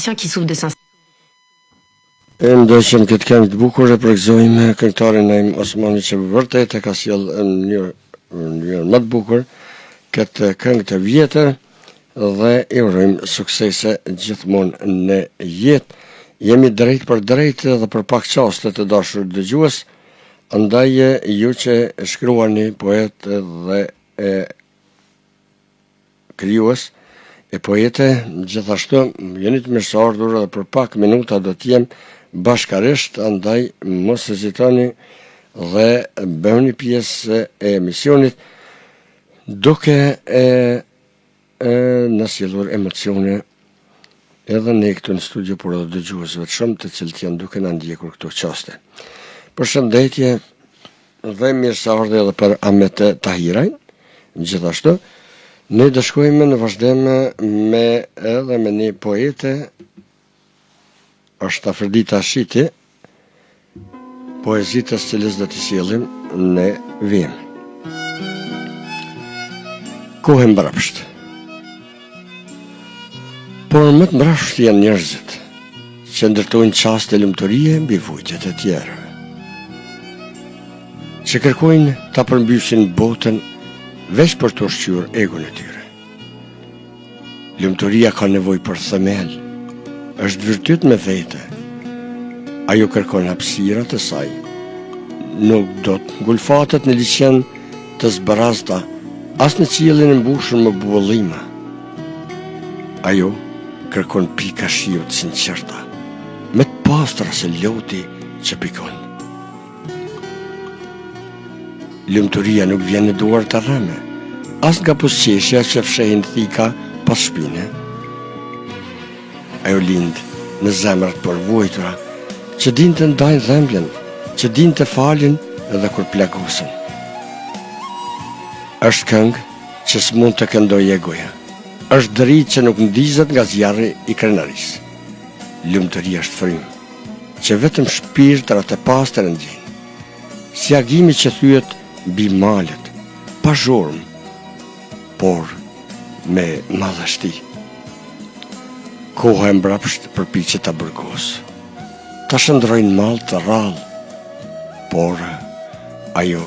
patients qui souffrent de syndrome. E ndoqëm këtë këngë të bukur e përgëzojmë këngëtarin Naim Osmani që vërtet e ka sjellë në mënyrë në mënyrë më të bukur këtë këngë të vjetër dhe i urojmë suksese gjithmonë në jetë. Jemi drejt për drejt dhe për pak çaste të dashur dëgjues, andaj ju që shkruani poet dhe e krijues e poete, gjithashtu jeni të mirëseardhur edhe për pak minuta do të jem bashkarisht, andaj mos hezitoni dhe bëhuni pjesë e emisionit duke e, e na sjellur emocione edhe ne këtu në studio, por edhe dëgjuesve të shumë të cilët janë duke na ndjekur këto çaste. Përshëndetje Dhe mirëseardhje edhe për Ahmet Tahirajn, gjithashtu. Ne do shkojmë në vazhdim me edhe me një poete, është Afërdita Shiti, poezitë e së cilës do t'i sjellim në vijim. Kohë e mbrapsht. Por më të mbrapsht janë njerëzit, që ndërtojnë çaste lumturie mbi vujtjet e tjerëve. Që kërkojnë ta përmbysin botën veç për të ushqyer egon e tyre. Lumturia ka nevojë për themel, është virtyt me vete. Ajo kërkon hapësirat e saj. Nuk do të ngulfatet në liqen të zbrazta, as në qiellin e mbushur me bubullima. Ajo kërkon pika shiu të sinqerta, më të pastra se loti që pikon. Lumturia nuk vjen në duar të rreme, as nga buzëqeshja që fshehin thika pas shpine. Ajo lind në zemra të përvuajtura, që dinë të ndajnë dhembjen, që dinë të falin edhe kur plagosen. Është këngë që s'mund të këndojë egoja. Është dritë që nuk ndizet nga zjarri i krenarisë. Lumturia është frymë, që vetëm shpirtrat e pastër e ndjejnë. Si agimi që thyhet mbi malet, pa zhurmë, por me madhështi. Koha e mbrapsht përpiqet ta burgosë, ta shndërrojë në mall të rrallë, por ajo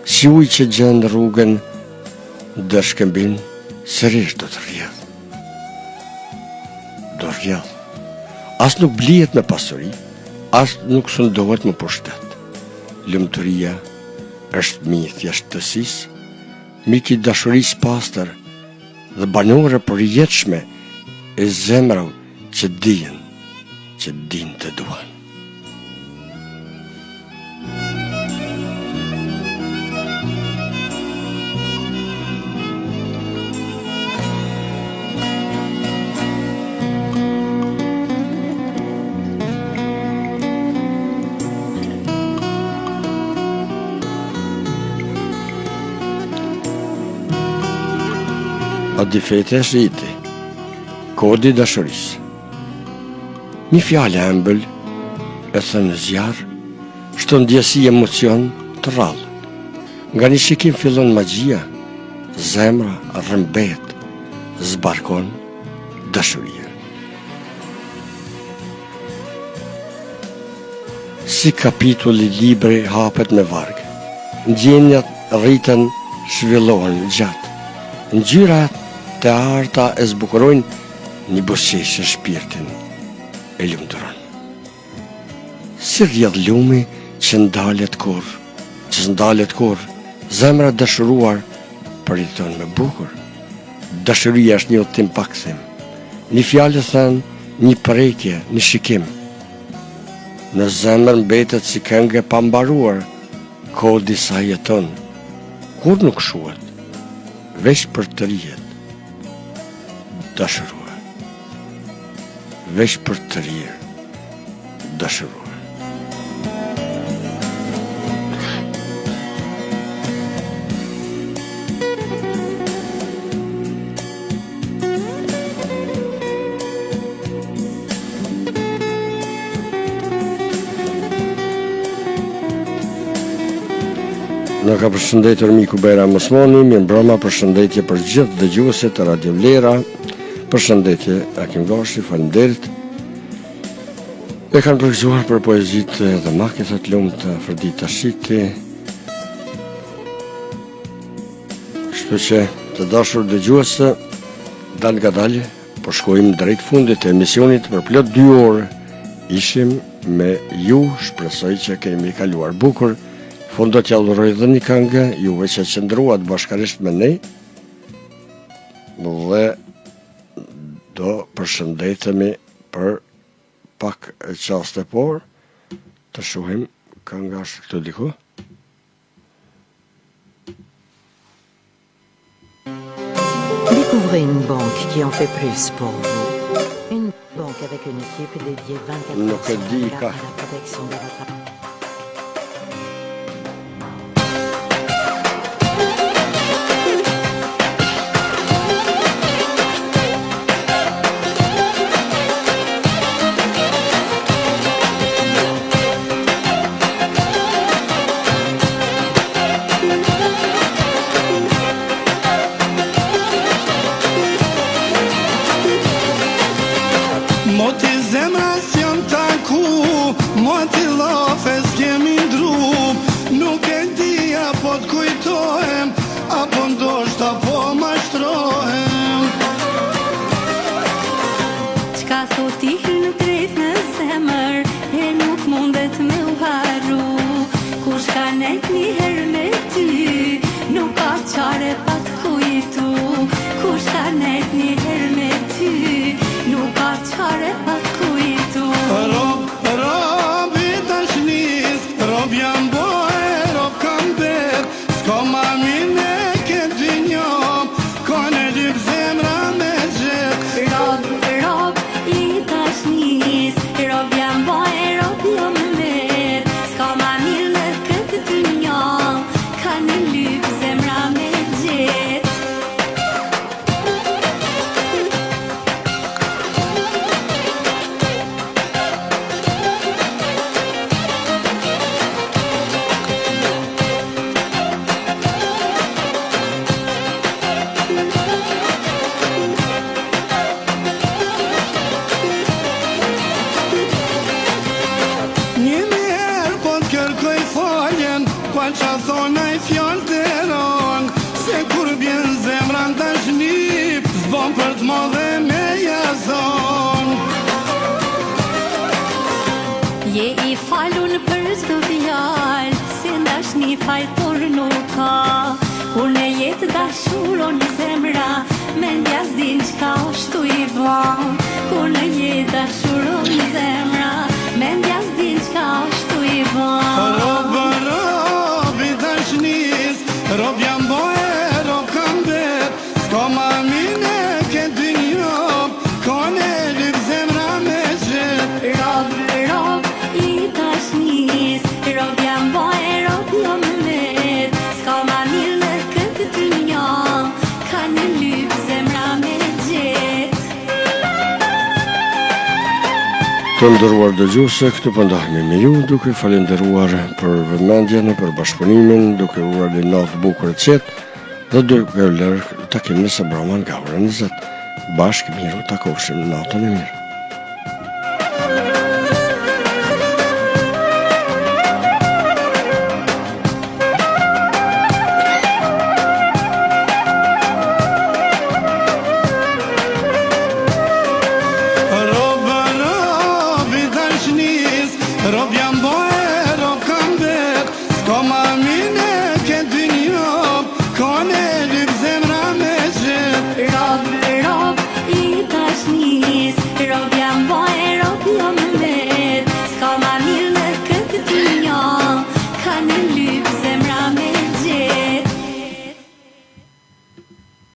si ujë që gjen rrugën ndër shkëmbin sërish do të rrjedhë. Do rrjedhë. As nuk blihet me pasuri, as nuk sundohet me pushtet. Lumturia është mik i thjeshtësisë, mik i dashurisë pastër dhe banore e përjetshme e zemrave që dinë, që dinë të duan. Adifete Shiti, Kodi i dashurisë. Një fjalë e ëmbël e thënë me zjarr, shton ndjesi emocion të rrallë. Nga një shikim fillon magjia, zemra rrëmbehet, zbarkon dashuria. Si kapitull i libri hapet me varg. Ndjenjat rriten, zhvillohen gjatë. Ngjyra të arta e zbukurojnë një buzëqeshje shpirtin e lumturon. Si rrjedh lumi që ndalet kurrë, që s'ndalet kurrë, zemra e dashuruar përjeton më bukur. Dashuria është një udhëtim pa kthim. Një fjalë e thënë, një prekje, një shikim. Në zemër mbetet si këngë e pambaruar, kodi i saj jeton, kurrë nuk shuhet, veç përtërihet, dashuruar. Veç përtërihet, dashuruar. Na ka përshëndetur miku Bajram Osmani, mirëmbrëma, përshëndetje për gjithë dëgjuesit e Radio Vlera, përshëndetje Akim Gashi, faleminderit. E kanë përgëzuar për poezitë dhe Maki thotë lumtë Afërdita Shiti. Kështu që të dashur dëgjues, dalëngadalë, po shkojmë drejt fundit të emisionit për plot 2 orë. Ishim me ju, shpresoj që kemi kaluar bukur. Fund do t'ja dhuroj dhe një këngë, juve që qëndruat bashkarisht me ne. Dhe do përshëndetemi për pak çaste por të shohim kënga është këtu diku. Découvrez une banque qui en fait plus pour vous. Une banque avec une équipe dédiée 24 heures sur 24 à la protection de votre Moti zemra s'jam taku Moti llafe s'kemi ndru Nuk e di a po t'kujtohem Apo ndoshta po mashtrohem Çka thu ti hyn drejt në zemër E nuk mundet me u harru Kush ka nejt një herë me ty Nuk ka qare pa t'kujtu Kush ka nejt një herë me ty Nuk ka qare pa t'kujtu Rob, rob i dashnis Rob jam bo e rob kam bet S'ka ma mirë në këtë dynjo Kon e lyp zemra me gjet Rob, rob i dashnis Rob jam bo e rob jam met S'ka ma mirë në këtë dynjo Kan e lyp zemra me gjet. Një herë po të kërkoj faljen Pa qa thonë ai fjalë të ron Se kur bjen zemra në dashni S'bon për të madhe me ja zon Je i falun për çdo fjalë, se n'dashni fajtor nuk ka. Kur në jetë dashuron zemra, mendja s'din çka është tu i ba. Kur në jetë dashuron zemra, mendja s'din çka është tu i ba. Rob, rob i dashnis Rob jam bo e rob kam bet S'ka ma mirë në këtë dynjo Kon e lyp zemra me gjet Rob, rob i dashnis, rob jam bo e rob jam met. S'ka ma mirë në këtë dynjo, kan e lyp zemra me gjet. Të nderuar dëgjues, këtu po ndahemi me ju, duke falenderuar për vëmendjen, për bashkëpunimin, duke uruar një natë bukur e qetë dhe duke u lërë takim nesër mbrëma nga ora 20. Bashkë miru takofshim natën e mirë. Rob, rob i dashnis Rob jam bo e rob kam bet S'ka ma mirë në këtë.